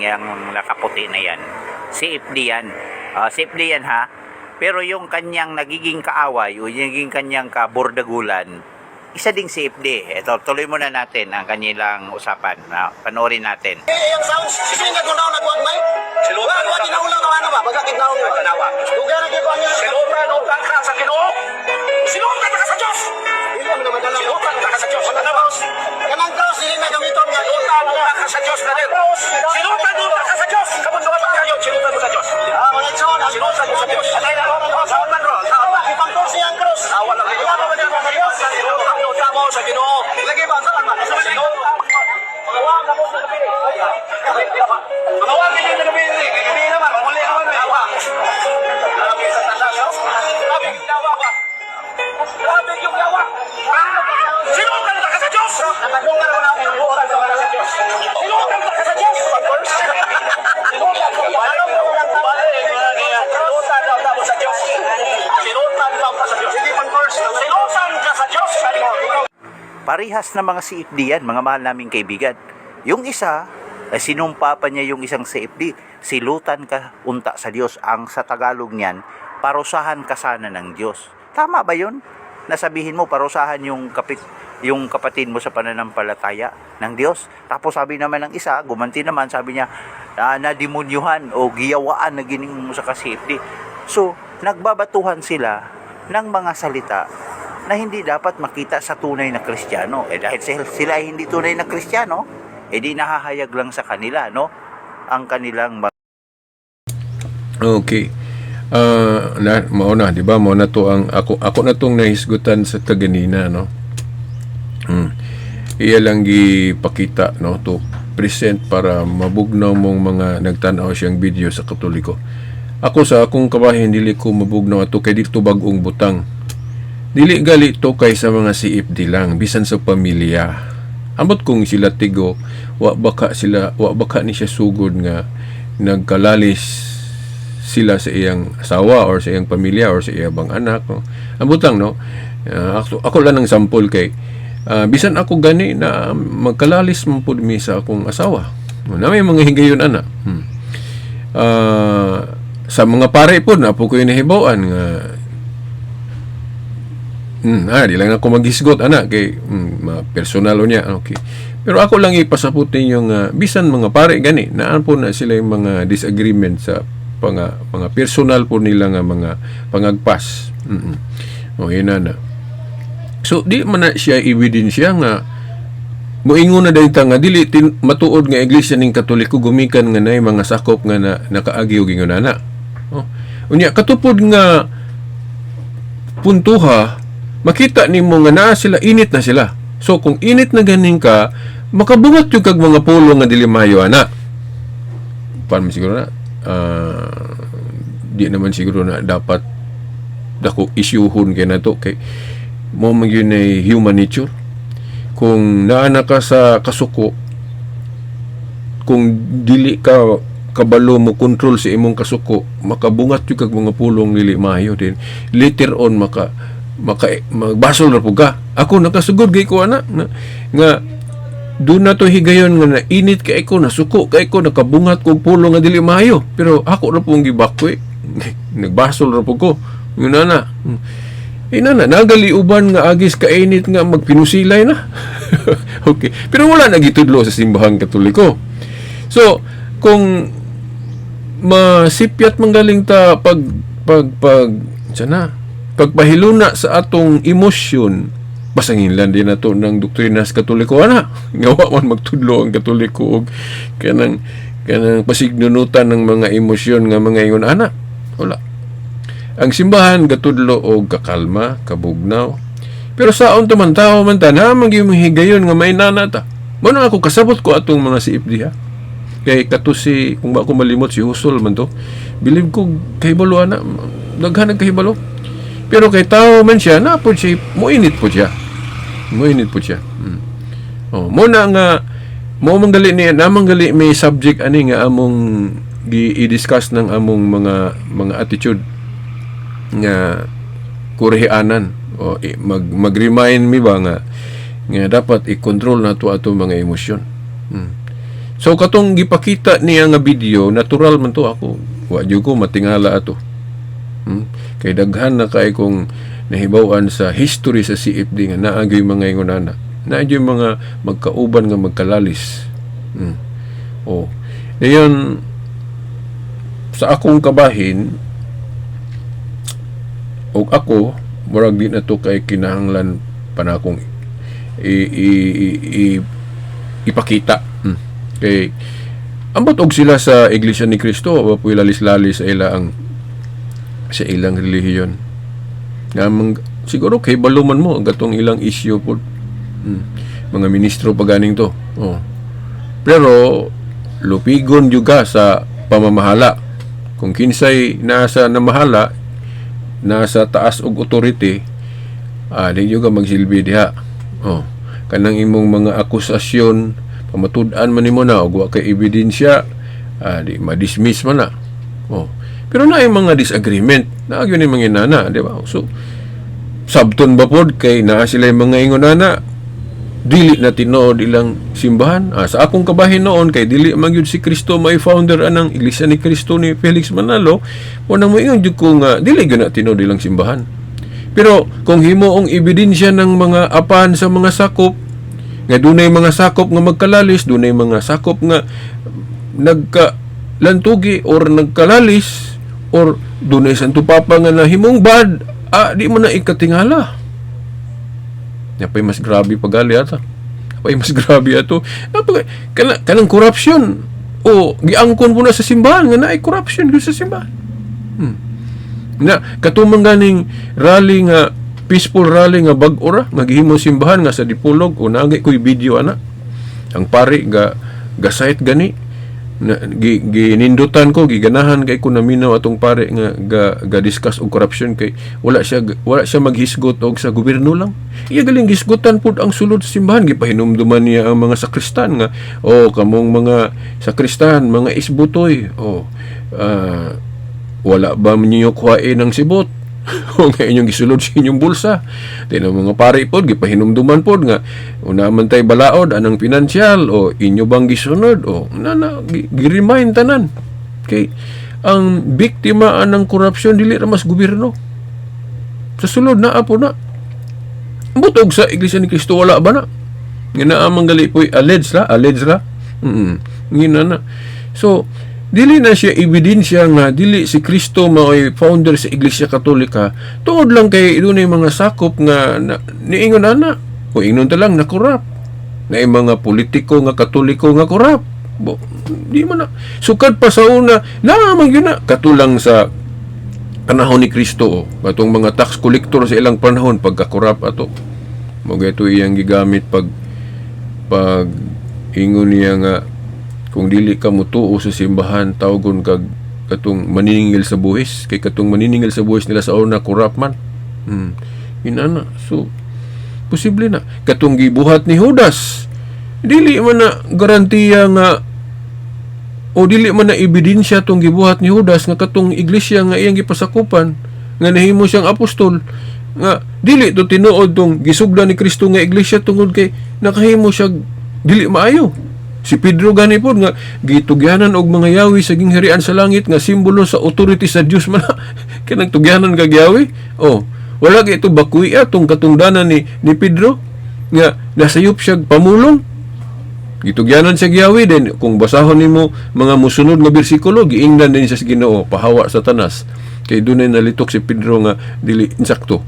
nakaputi na yan, CFD yan. Ah, CFD yan ha. Pero yung kanyang nagiging kaaway o yung nagiging kanyang kabordagulan, isa ding CFD. Ito, tuloy muna natin ang kanilang usapan. Ah, panoorin natin. Eh, ang sounds, sige nga gunaw nagwagmay. Silutan wa ginaulang nga ano ba? Bagakit naong ni Tanawa. Duga na gyud ang silutan og ka sa Ginoo. Silutan ka sa Dios. Dili man madala. Silutan ka sa Dios. Tanawa. Kanang cross dili na gamiton nga silutan og ka sa Dios, brother. Silutan og ka sa Dios. Kabon pa kayo, silutan mo sa Dios. Ah, mga igsoon, silutan mo sa Dios. Atay na sa man ro. Ipang cross ang cross. Awa lang kayo. Sa Dios. Silutan mo sa Ginoo. Lagi ba sa man? Silutan. Mga wang na mo sa gabi. Mga wang na gabi. Gabi naman, muli naman. Awa. Grabe sa tanan, no? Grabe yung yawa ba? Grabe yung yawa. Sinutan ka sa Diyos! Nakadungan ko na ang buotan ka sa Diyos. Sinutan ka sa Diyos! Sinutan ka. Sinutan ka sa Diyos. Sinutan ka sa Diyos. Sige, pang-curse. Sinutan ka sa Diyos. Parihas na mga CFD yan, mga mahal naming kaibigan. Yung isa, ay sinumpa pa niya yung isang CFD. Silutan ka unta sa Diyos. Ang sa Tagalog niyan, parusahan ka sana ng Diyos. Tama ba yun? Nasabihin mo, parusahan yung kapatid mo sa pananampalataya ng Diyos. Tapos sabi naman ng isa, gumanti naman, sabi niya, nademonyuhan o giyawaan na gining mo sa ka-CFD. So, nagbabatuhan sila ng mga salita na hindi dapat makita sa tunay na Kristiyano. Eh dahil sila ay hindi tunay na Kristiyano, eh di nahahayag lang sa kanila, no? Ang kanilang Okay. Ah, na mao na, di ba? Mao na to ang ako ako na tong nahisgutan sa kaganina, no. Iya lang gipakita, no, to present para mabugnaw mong mga nagtan-aw siyang video sa Katoliko. Ako sa akong kabahin, dili ko mabugnaw ato kay dito bag-ong butang. Dili gali to kay sa mga CFD lang, bisan sa pamilya. Ambot kung sila Tigo, wa baka ni siya sugod nga nagkalalis sila sa iyang asawa or sa iyang pamilya or sa iyang bang anak, no? Ambot lang, no. Ako lang ang sample kay bisan ako gani na magkalalis man pud mi sa akong asawa. No, na may mga higayon ana. Sa mga pare po na po ko nahibaw-an nga di lang ako maghisgot ana kay personal niya. Okay. Pero ako lang ipasabot ninyo nga bisan mga pare gani naan po na sila yung mga disagreement sa mga personal po nila nga mga pangagpas. O yun na na. So di man na siya ebidensya nga moingon na dahil ta nga dili matuod nga iglesia ning Katoliko gumikan nga nay mga sakop nga na, nakaagi og ingon ana. Oh. Unya katupod nga puntuha, makita nimo nga naa sila, init na sila. So kung init na ganing ka, Makabungat yung kag mga pulong nga dili maayo ana. Paano siguro na? Di naman siguro na dapat dako isyuhon kay nato kay mo man gyud ay human nature. Kung naa na ka sa kasuko, kung dili ka kabalo mo control sa imong kasuko, makabungat yung kag mga pulong dili maayo din. Later on maka maka magbasol ra pud ka. Ako nakasugod gay ko ana na, nga doon na to higayon nga nainit kay ko, nasuko kay ko, nakabungat kog pulong nga dili maayo, pero ako ra pong gibakwi, nagbasol ra pud ko. Yun na na. Ina na, nagali uban nga agis kainit nga magpinusilay na. Okay. Pero wala na gitudlo sa Simbahang Katoliko. So, kung masipyat manggaling ta pag pag pag sana pagpahiluna sa atong emosyon, basangin lang din nato ng doktrina sa Katoliko ana nga wa man magtudlo ang Katoliko og kanang kanang pasignunutan ng mga emosyon nga mga ingon ana. Wala ang simbahan gatudlo og kakalma, kabugnaw. Pero saon ta man, tao man ta, na man gyud higayon nga may nana ta. Mo na ako kasabot ko atong mga CFD ha. Kay kato si, kung ba ako malimot, si Husol man to. Bilib ko kahibalo ana, daghan ang kahibalo. Pero kay tao man siya, na po siya, moinit po siya. Moinit po siya. Oh, mo na nga mo manggali ni namanggali may subject ani nga among gi-discuss ng among mga mga attitude nga kurehianan o mag mag-remind mi ba nga nga dapat i-control nato ato mga emosyon. So katong gipakita niya nga video, natural man to ako. Wa jud ko matingala ato. Kay daghan na kay kong nahibaw-an sa history sa CFD nga naa gyud mga ingon ana. Naa gyud mga magkauban nga magkalalis. Oh. Dayon sa akong kabahin og ako murag di na to kay kinahanglan pa na akong i ipakita. Kay ambot og sila sa Iglesia ni Cristo, wa po'y lalis-lalis sa ila ang sa ilang relihiyon. Nga mang, siguro kay baluman mo ang katong ilang issue po. Mga ministro pa ganing to. Oh. Pero lupigon juga sa pamamahala. Kung kinsay nasa namahala, nasa taas og authority, di juga magsilbi diha. Oh. Kanang imong mga akusasyon, pamatud-an man nimo na og wa kay ebidensya, di ma-dismiss man na. Oh. Pero naay mga disagreement, naa gyud ni mga inana, di ba? So sabton ba pod kay naa sila yung mga ingon ana, dili na tinuod ilang simbahan. Sa akong kabahin noon kay dili man gyud si Kristo may founder anang Iglesia ni Cristo ni Felix Manalo, mo nang moingon jud ko nga dili gyud na tinuod ilang simbahan. Pero kung himuong ebidensya ng mga apan sa mga sakop nga dunay mga sakop nga magkalalis, dunay mga sakop nga nagkalantugi or nagkalalis or dunay Santo Papa nga nahimong bad, di mo na ikatingala. Napay mas grabe pagali ata. Napay mas grabe ato. Napay, kanang corruption. O giangkon po na sa simbahan nga naay corruption gyud sa simbahan. Na katumang ganing rally nga peaceful rally nga bag-o ra nga gihimo simbahan nga sa Dipolog o naagay ko'y video ana. Ang pari ga ga-cite gani na, ginindutan ko, giganahan kay ko naminaw atong pare nga ga discuss og corruption kay wala siya maghisgot og sa gobyerno lang. Iya galing gisgutan pud ang sulod sa simbahan. Gipahinumduman niya ang mga sakristan nga, "Oh, kamong mga sakristan, mga isbutoy, oh, wala ba ninyo kuhain ang sibot o nga inyong gisulod sa inyong bulsa?" Di na mga pari pod gipahinumduman pod nga una man tay balaod anang pinansyal o inyo bang gisunod o na na gi-remind tanan kay ang biktima anang korupsyon dili ra mas gobyerno sa sulod na apo na. Butog sa Iglesia ni Cristo, wala ba na nga naa man gali po'y alleged ra, alleged ra. Ngina na. So dili na siya ebidensya nga dili si Kristo mao'y founder sa Iglesia Katolika tungod lang kay dunay mga sakop nga na, niingon ana o ingnon ta lang na corrupt na mga politiko nga Katoliko nga corrupt. Bo, di man na sukad pa sa una na man gyud na katulang sa panahon ni Kristo, oh, katong mga tax collector sa ilang panahon pagka-corrupt ato mo ito iyang gigamit pag pag Ingon niya nga kung dili ka mutuo sa simbahan, tawgon kag katong maniningil sa buhis, kay katong maniningil sa buhis nila sa una corrupt man. Inana. So posible na katong gibuhat ni Judas, dili man na garantiya nga o dili man na ebidensya tong gibuhat ni Judas nga katong iglesia nga iyang gipasakupan nga nahimo siyang apostol nga dili to tinuod tong gisugdan ni Kristo nga iglesia, tungod kay nakahimo siya dili maayo. Si Pedro gani pod nga gitugyanan og mga yawi sa gingharian sa langit, nga simbolo sa authority sa Dios man, kanang tugyanan kag yawi. Oh, wala kay ito bakuya tong katungdanan ni Pedro nga nasayop siya pamulong, gitugyanan siya giyawi. Then kung basahon nimo mga musunod nga bersikulo, giingnan din siya sa Ginoo, "Pahawa, Satanas," kay dunay nalitok si Pedro nga dili insakto.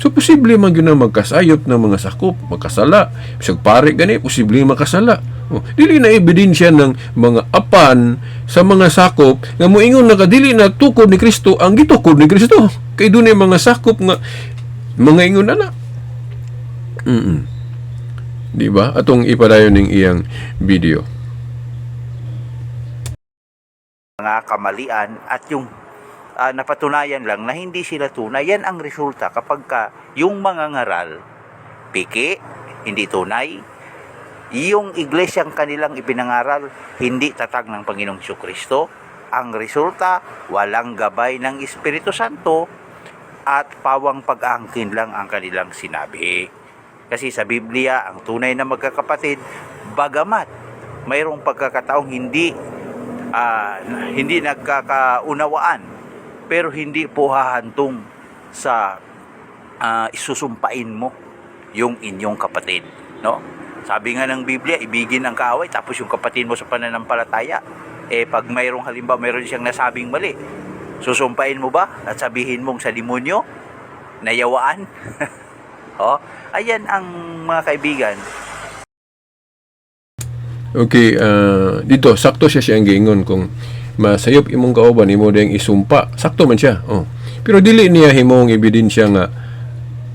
So posible man gyud na magkasayop ng mga sakop, magkasala. Bisag pare gani, posible makasala. Oh, dili na ebidensya ng mga apan sa mga sakop nga moingon na dili na tukod ni Kristo ang gitukod ni Kristo. Kay dunay mga sakop nga mga ingon na na. Di ba? Atong ipadayon ning iyang video. Mga kamalian at yung napatunayan lang na hindi sila tunay. Yan ang resulta kapag ka yung mga ngaral, piki, hindi tunay, yung iglesyang kanilang ipinangaral, hindi tatag ng Panginoong Kristo. Ang resulta, walang gabay ng Espiritu Santo at pawang pag-aangkin lang ang kanilang sinabi. Kasi sa Biblia, ang tunay na magkakapatid, bagamat mayroong pagkakataong hindi nagkakaunawaan, pero hindi po hahantong sa isusumpain mo yung inyong kapatid, no? Sabi nga ng Biblia, ibigin ang kaaway, tapos yung kapatid mo sa pananampalataya, eh pag mayroong halimbawa, mayroon siyang nasabing mali, susumpain mo ba at sabihin mong sa demonyo nayawaan? Oh, ayan ang mga kaibigan. Okay, dito sakto siya siyang giingon, kung masayop imong kauban, imo ding isumpa. Sakto man siya. Oh. Pero dili niya himong ebidensya nga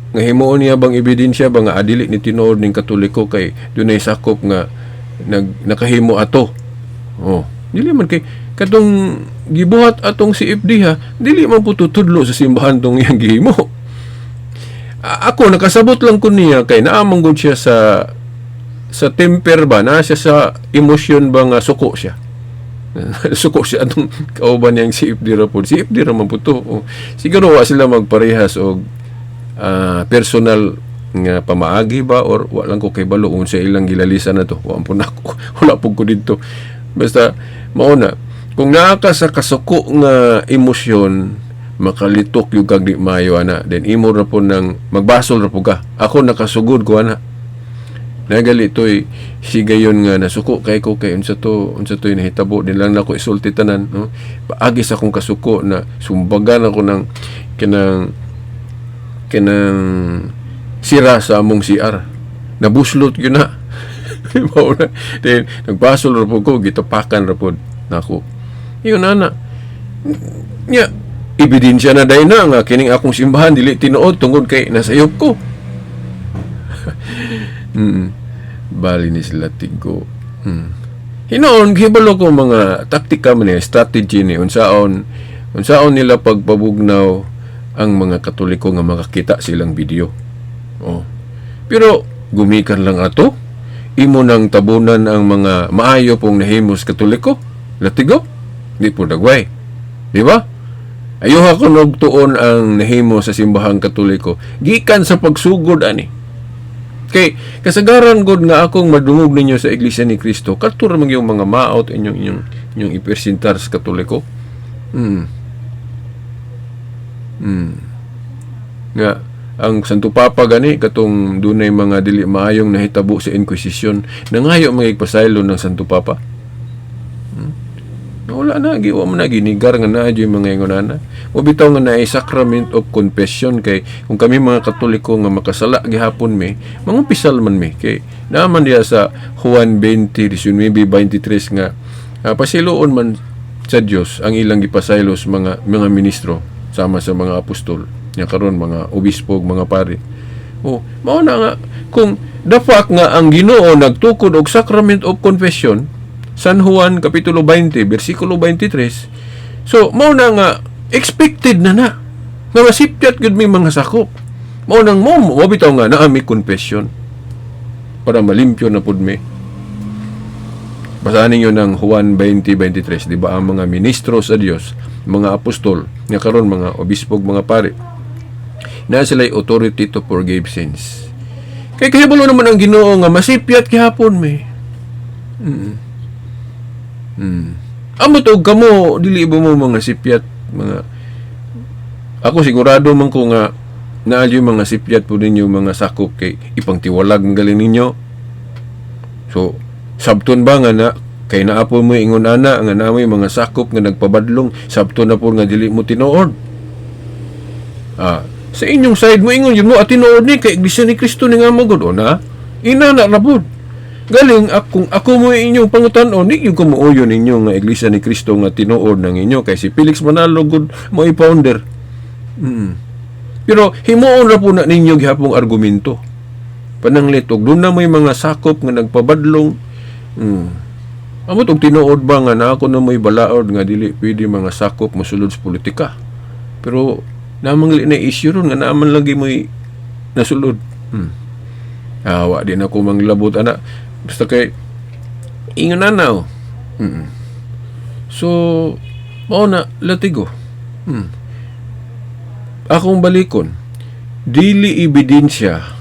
nga himuon niya bang ebidensya ba nga dili ni tinuod ning Katoliko kay dunay sakop nga nakahimo ato. Oh, dili man kay katong gibuhat atong CFD ha, dili man po tutudlo sa simbahan tong iyang gihimo. Ako nakasabot lang ko niya kay naamang gud siya sa temper ba na siya, sa emosyon ba nga suko siya. Suko siya atong kauban niyang CFD ra pod. CFD ra man po to. Oh. Siguro wa sila magparehas og personal nga pamaagi ba or wa lang ko kay balo kung sa ilang gilalisan na to. Wa po nako. Wala po ko didto. Basta mao na, kung naa ka sa kasuko nga emosyon, makalitok yung kag di maayo ana, then imo ra po nang magbasol ra po ka. Ako nakasugod ko ana. Nagali toy sigayon nga nasuko kay ko kay unsa to nahitabo din lang nako isulti tanan, no? Paagi sa akong kasuko na sumbagan ako ng kanang kanang sira sa among CR, nabuslot yun na. Mao na. Then nagbasol ra po ko, gitapakan ra pod nako yun ana nya. Ebidensya na dahil na nga kining akong simbahan dili tinuod tungod kay nasayop ko. Bali ni sila tigo. Hinoon, hibalo ko mga taktika man ni, strategy ni unsaon unsaon nila pagpabugnaw ang mga Katoliko nga makakita silang video. Oh. Pero gumikan lang ato, imo nang tabunan ang mga maayo pong nahimos Katoliko. Latigo. Di po dagway. Di ba? Ayuha ko tuon ang nahimo sa simbahang Katoliko gikan sa pagsugod ani. Kay kasagaran gud nga akong madungog ninyo sa Iglesia ni Cristo, kadto ra man yung mga maot inyong ipresentar sa Katoliko. Nga ang Santo Papa gani, katong dunay mga dili maayong nahitabo sa Inquisition, nangayo mga ng Santo Papa. Wala na, giwa mo na, ginigar nga na, yung mga ingonana. O bitaw nga naay sacrament of confession, kay kung kami mga Katoliko nga makasala gihapon mi, mangumpisal man mi. Kay naman diya sa Juan 20, 19, 23 nga pasiloon man sa Dios ang ilang gipasaylo sa mga ministro sama sa mga apostol nya karon mga obispo ug mga pari. Oh, mao na nga kung the fact nga ang Ginoo nagtukod og sacrament of confession, San Juan kapitulo 20 bersikulo 23. So mao na nga expected na na nga masipyat gud mi mga sakop. Mao nang mo bitaw nga naa mi confession para malimpyo na pud mi. Basahan ninyo ng Juan 20:23, di ba, ang mga ministro sa Dios, mga apostol, nga karon mga obispo ug mga pare, na sila'y authority to forgive sins. Kay kahibalo naman ang Ginoo nga masipyat gihapon mi. Amo to kamo, dili ba mo mga sipyat, mga ako sigurado man ko nga naa yung mga sipyat po ninyo mga sakop kay ipangtiwalag ang galing ninyo. So, sabton ba nga na kay naa po mo ingon ana nga naa mo'y mga sakop nga nagpabadlong, sabton na po nga dili mo tinuod? Ah, sa inyong side mo ingon yun mo at tinuod ni kay Iglesia ni Cristo ni nga mo gud o na inana ra pud. Galing akong ako mo inyong pangutan-on, di yung kumuuyo ninyo nga Iglesia ni Cristo nga tinuod ng inyo kay si Felix Manalo gud mo i-founder. Pero himuon ra po na ninyo gihapong argumento. Pananglit og doon na may mga sakop nga nagpabadlong. Amo tog tinuod ba nga na ako na may balaod nga dili pwede mga sakop mosulod sa politika. Pero namang li na issue ron nga naaman lagi mo'y nasulod. Awa di na ko manglabot ana. Basta kay ingon na na oh. So mao na latigo. Akong balikon, dili ebidensya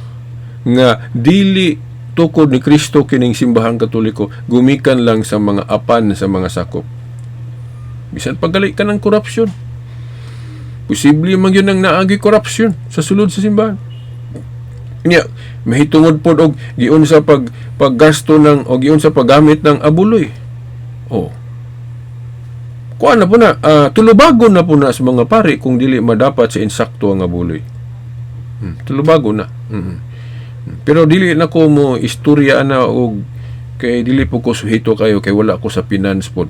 nga dili tukod ni Kristo kining Simbahang Katoliko gumikan lang sa mga apan sa mga sakop. Bisan paggali ka ng korupsyon. Posible man yun ang naagi korupsyon sa sulod sa simbahan. Nya, mahitungod pod og giunsa paggasto ng o giunsa paggamit ng abuloy. Oh. Kuan na po na, tulubagon na po na sa mga pari kung dili madapat sa insakto ang abuloy. Tulubagon na. Pero dili na ko mo istorya na og kay dili po ko suhito kayo kay wala ko sa finance pod.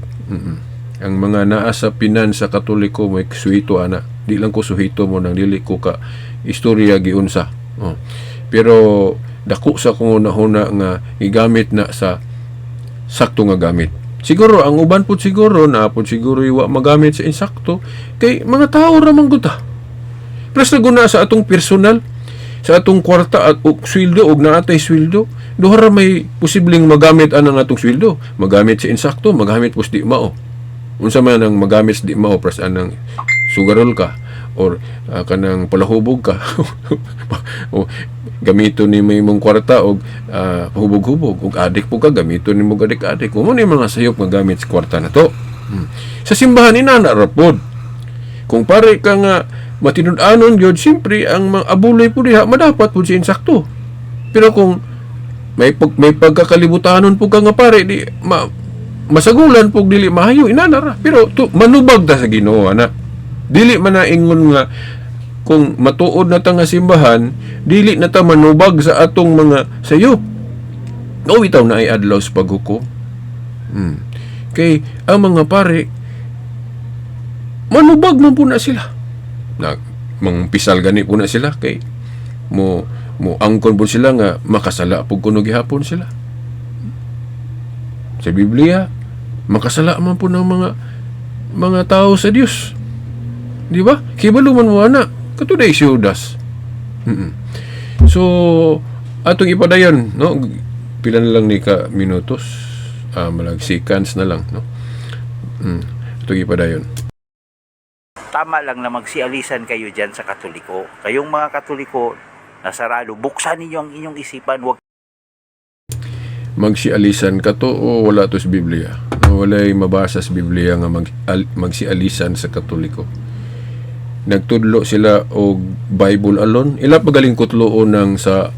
Ang mga naa sa finance sa Katoliko may suhito ana. Di lang ko suhito mo nang dili ko ka istorya giunsa. Oh. Pero dako sa kong hunahuna nga gigamit na sa sakto nga gamit. Siguro ang uban pud siguro na pud siguro iwa magamit sa insakto kay mga tao ra man gud ta. Plus naguna sa atong personal, sa atong kwarta at og sweldo, og naatay sweldo, duha ra may posibleng magamit anang atong sweldo. Magamit sa insakto, magamit pos di mao. Unsa man ang magamit sa di mao, pras anang sugarol ka or kanang palahubog ka o gamiton ni imong kwarta og hubog-hubog og adik po ka, gamiton nimo adik-adik mo ni mga sayop nga gamit sa kwarta na to. Sa simbahan inana ra pod. Kung pare ka nga matinud-anon gyud, siyempre ang mga abuloy po diha madapat po sa insakto. Pero kung may pagkakalibutanon po ka nga pare, di masagulan po dili maayo, inana ra. Pero to, manubag ta sa Ginoo ana. Dili man na ingon nga kung matuod na ta nga simbahan, dili na ta manubag sa atong mga sayop. O bitaw na ay adlaw sa paghukom. Kay ang mga pare manubag man po na sila. Na mangpisal gani po na sila kay mo mo angkon po sila nga makasala po kuno gihapon sila. Sa Biblia, makasala man po ng mga tao sa Dios. Di ba? Kibalo man mo ana. Katuday si Judas. So, atong ipadayon, no? Pila na lang ni ka minutos? Ah, malag seconds na lang, no? Atong ipadayon. Tama lang na magsialisan kayo dyan sa Katoliko. Kayong mga Katoliko, nasarado, buksan ninyo ang inyong isipan. Huwag Magsialisan ka to o wala to sa Biblia? Walay mabasa sa Biblia nga magsialisan sa Katoliko. Nagtudlo sila og Bible alone. Ila pagaling kutloon ng sa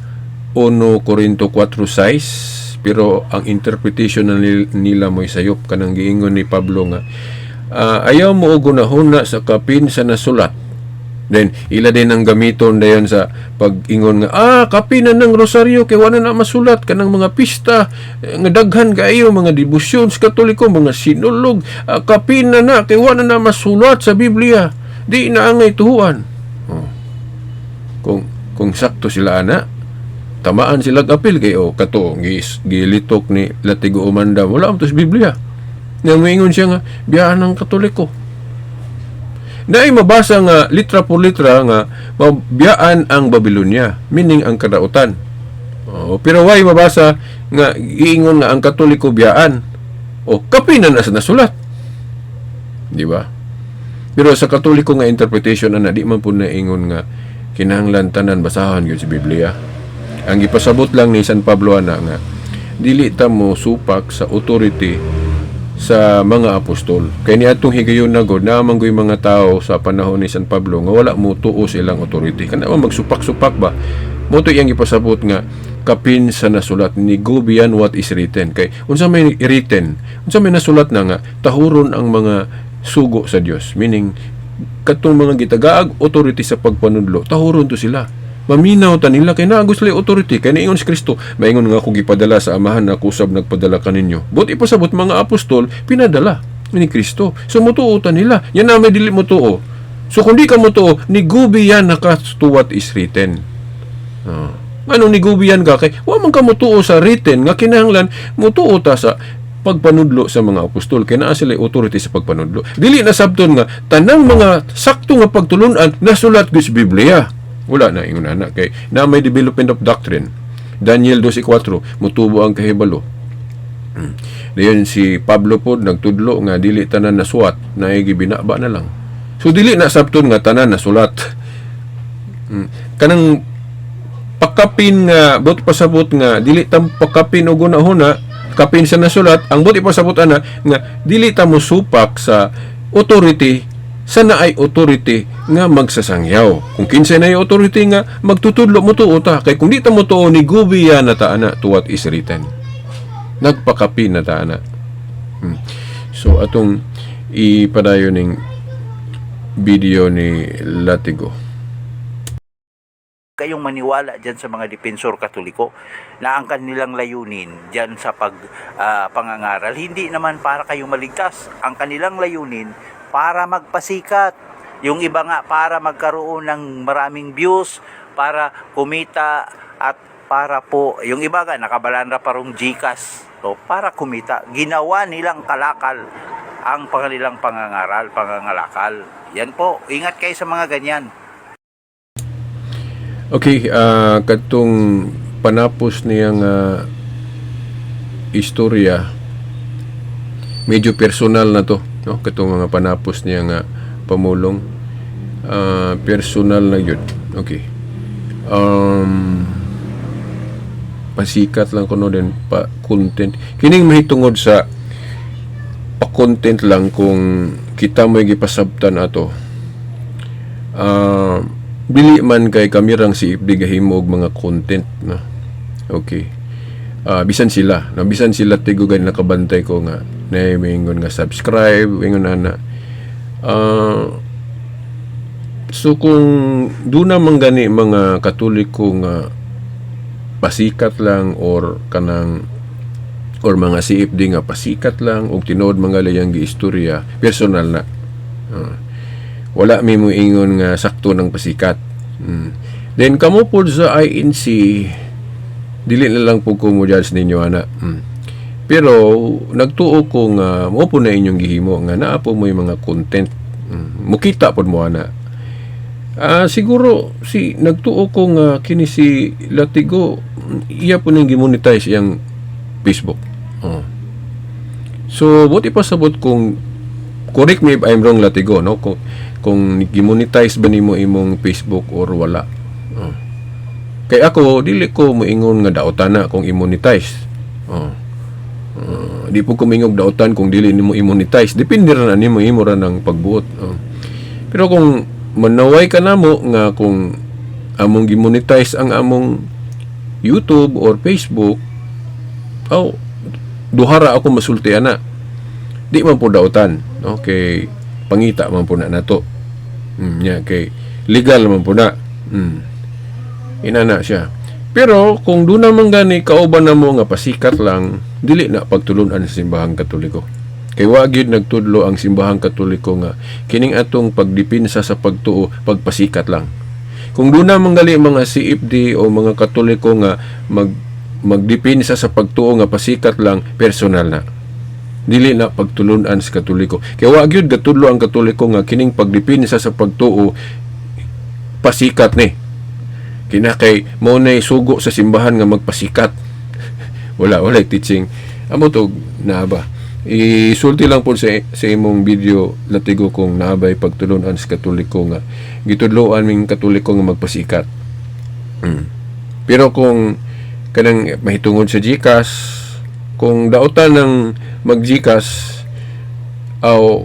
1 Corinto 4:6, pero ang interpretation na nila mo'y sayop, kanang giingon ni Pablo nga ayaw mo og hunahuna sa kapin sa nasulat. Then ila din ang gamiton dayon sa pag-ingon nga kapin na ng rosaryo kay wala na masulat kanang mga pista nga daghan kaayo, mga debosyon sa Katoliko, mga sinulog, kapin na na kay wala na masulat sa Biblia, di na angay tuhuan. Oh. Kung Kung sakto sila ana, tamaan sila apil kay o kato gilitok ni Latigo Umanda, wala man to sa Biblia. Nga moingon siya nga biyaan ng Katoliko. Naay mabasa nga litra por litra nga mabiyaan ang Babylonia, meaning ang kadautan. Oh, pero why mabasa nga giingon nga ang Katoliko biyaan? O kapin na nasa nasulat. Di ba? Pero sa Katoliko nga interpretation ana, di man pud naingon nga kinahanglan tanan basahan gyud sa Biblia. Ang gipasabot lang ni San Pablo ana nga dili ta mo supak sa authority sa mga apostol. Kay niadtong higayon na god, naa man goy mga tao sa panahon ni San Pablo nga wala mo tuo sa ilang authority. Kana man magsupak-supak ba? Mao to iyang gipasabot nga kapin sa nasulat ni, go beyond what is written. Kay unsa may written, unsa may nasulat na nga tahuron ang mga sugo sa Dios. Meaning katong mga gitagaag authority sa pagpanudlo, tahuron to sila. Maminaw ta nila kay naa sila authority, kay niingon si Kristo, "Maingon nga ako gipadala sa Amahan, ako usab nagpadala kaninyo." But ipasabot mga apostol pinadala ni Kristo. So mutuo ta nila. Yan na may dili mutuo. So kung di ka mutuo, ni go beyond na ka to what is written. Anong ni go beyond ka kay wa man ka mutuo sa written nga kinahanglan mutuo ta sa pagpanudlo sa mga apostol kay naa sila authority sa pagpanudlo. Dili na sabton nga tanang mga sakto nga pagtulunan nasulat gyud sa Biblia. Wala na ingon ana kay na may development of doctrine. Daniel 12:4, mutubo ang kahibalo. Dayon si Pablo pod nagtudlo nga dili tanan nasuwat, naay gibinaba na lang. So dili na sabton nga tanan nasulat. Kanang pakapin nga buot pasabot nga dili tam pakapin og hunahuna kapin sa nasulat, ang buot ipasabot ana nga dili ta mo supak sa authority sa naay authority nga magsasangyaw. Kung kinsay naay authority nga magtutudlo, mutuo ta, kay kung di ta mutuo, ni go beyond na ta ana to what is written. Nagpakapin na ta ana. So atong ipadayon ning video ni Latigo. Kayong maniwala dyan sa mga depensor Katoliko na ang kanilang layunin dyan sa pangangaral, hindi naman para kayo maligtas. Ang kanilang layunin, para magpasikat. Yung iba nga, para magkaroon ng maraming views, para kumita at para po, yung iba nga nakabalandra pa rong GCash. So, para kumita, ginawa nilang kalakal ang kanilang pangangaral, pangangalakal. Yan po, ingat kayo sa mga ganyan. Okay, katong panapos niyang istorya, medyo personal na to, no? Katong mga panapos niya nga pamulong, personal na yun. Okay. Pasikat lang kuno din pa content. Kining mahitungod sa pa-content lang, kung kita mo'y gipasabtan ato. Dili man kay kami rang CFD gahimo og mga content na. Okay. Bisan sila, no, bisan sila tigo gani nakabantay ko nga na maingon nga subscribe, ingon ana. So kung duna man gani mga Katoliko nga pasikat lang or kanang or mga CFD nga pasikat lang og tinuod mga layang giistorya, personal na. Wala mi mo ingon nga sakto ng pasikat. Then kamo pod sa INC, dili na lang po ko mo judge ninyo ana. Pero nagtuo ko nga mo po na inyong gihimo nga naa po mo yung mga content. Mukita pod mo ana. Siguro si nagtuo ko nga kini si Latigo, iya po ning gimonetize iyang Facebook. Oh. So, buti pa sabot kung, correct me if I'm wrong, Latigo, no, kung gimonetize ba nimo imong Facebook or wala. Oh. Kay ako, dili ko moingon nga daotan na kung i-monetize. Oh. Di po ko moingog daotan kung dili nimo i-monetize. Depende ra na nimo, imo ra ng pagbuot. Oh. Pero kung manaway ka namo nga kung among gimonetize ang among YouTube or Facebook, oh, duhara ako masulti ana. Di man po dautan, no? Kay pangita man po na nato. Nya kay legal man po na. Inana siya. Pero kung doon naman gani kauban na mo nga pasikat lang, dili na pagtulunan sa Simbahang Katoliko. Kay wa gyud nagtudlo ang Simbahang Katoliko nga kining atong pagdipinsa sa pagtuo pagpasikat lang. Kung doon na manggali mga CFD o mga Katoliko nga magdipinsa sa pagtuo nga pasikat lang, personal na. Dili na pagtulunan sa Katoliko. Kaya wa gyud gatudlo ang Katoliko nga kining pagdipinsa sa pagtuo pasikat ni. Kina kay mao nay sugo sa simbahan nga magpasikat. Wala teaching. Amo to naa ba? Isulti lang po sa imong video, Latigo, kung naabay pagtulunan sa Katoliko nga gitudloan ming Katoliko nga magpasikat. Pero kung kanang mahitungod sa GCash, kung dautan ng mag GCash, aw,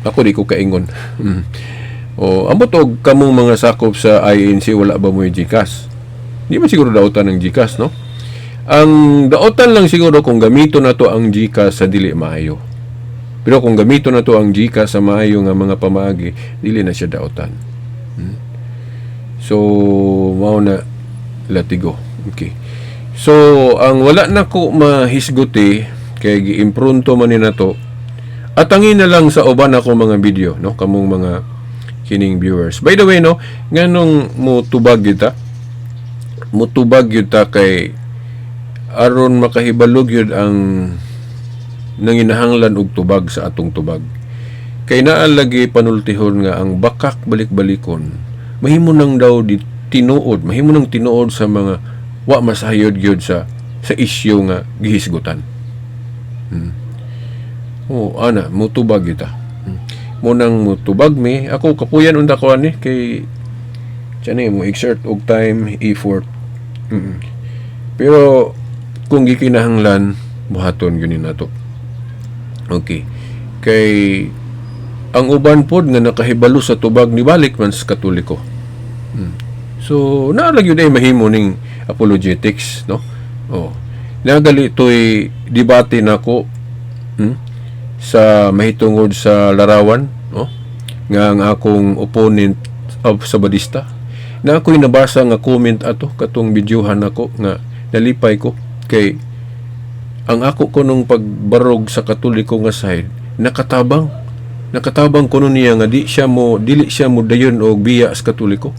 ako di ko kaingon. O amot og kamong mga sakop sa INC, wala ba mo GCash? Di ba siguro dautan ng GCash, no? Ang dautan lang siguro kung gamito na to ang GCash sa dili maayo. Pero kung gamito na to ang GCash sa maayo nga mga pamaagi, dili na siya dautan. So, mao na, Latigo. Okay. So, ang wala na ko mahisguti kay giimpronto man ni nato. Atangin na lang sa uban ako mga video, no, kamong mga kining viewers. By the way, no, nganong mo tubag kita? Mutubag gyud ta kay aron makahibalog yun ang nanginahanglan og tubag sa atong tubag. Kay naa lagi panultihon nga ang bakak balik-balikon mahimo nang daw di tinuod, mahimo nang tinuod sa mga wa masayod gyud sa isyu nga gihisgutan. Oh, ana, mutubag kita. Mo nang mutubag mi, ako kapuyan unta ko ani kay tiyan mo exert og time, effort. Pero kung gikinahanglan, buhaton gyud ni nato. Okay. Kay ang uban pod nga nakahibalo sa tubag nibalik man sa Katoliko. So, naa lang yun ay mahimo ning apologetics, no? Oh. Nagali to'y debate nako sa mahitungod sa larawan, no? Nga ang akong opponent of Sabadista. Na ako'y nabasa nga comment ato katong videohan nako nga nalipay ko kay ang ako ko nung pagbarog sa Katoliko nga side nakatabang kuno niya nga di siya mo dili siya mo dayon og biya sa Katoliko.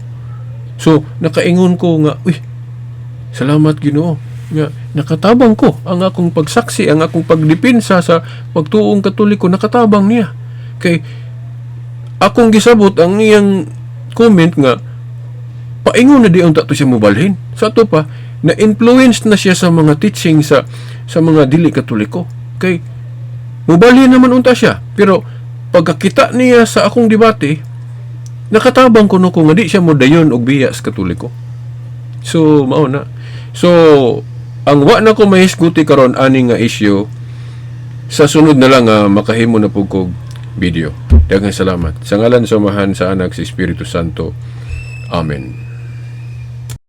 So nakaingon ko nga, "Uy, salamat Ginoo nga nakatabang ko ang akong pagsaksi, ang akong pagdepensa sa pagtuong Katoliko, nakatabang niya," kay akong gisabot ang iyang comment nga paingon na di unta to siya mobalhin sa ato pa na influence na siya sa mga teaching sa mga dili Katoliko kay mobalhin naman unta siya. Pero pagkakita niya sa akong debate, nakatabang kuno ko nga di siya modayon og biya sa Katoliko. So mao na. So ang wa na ko mahisguti karon ani nga issue, sa sunod na lang nga makahimo na pud kog video. Daghang salamat. Sa ngalan sa Amahan, sa Anak, sa Espiritu Santo. Amen.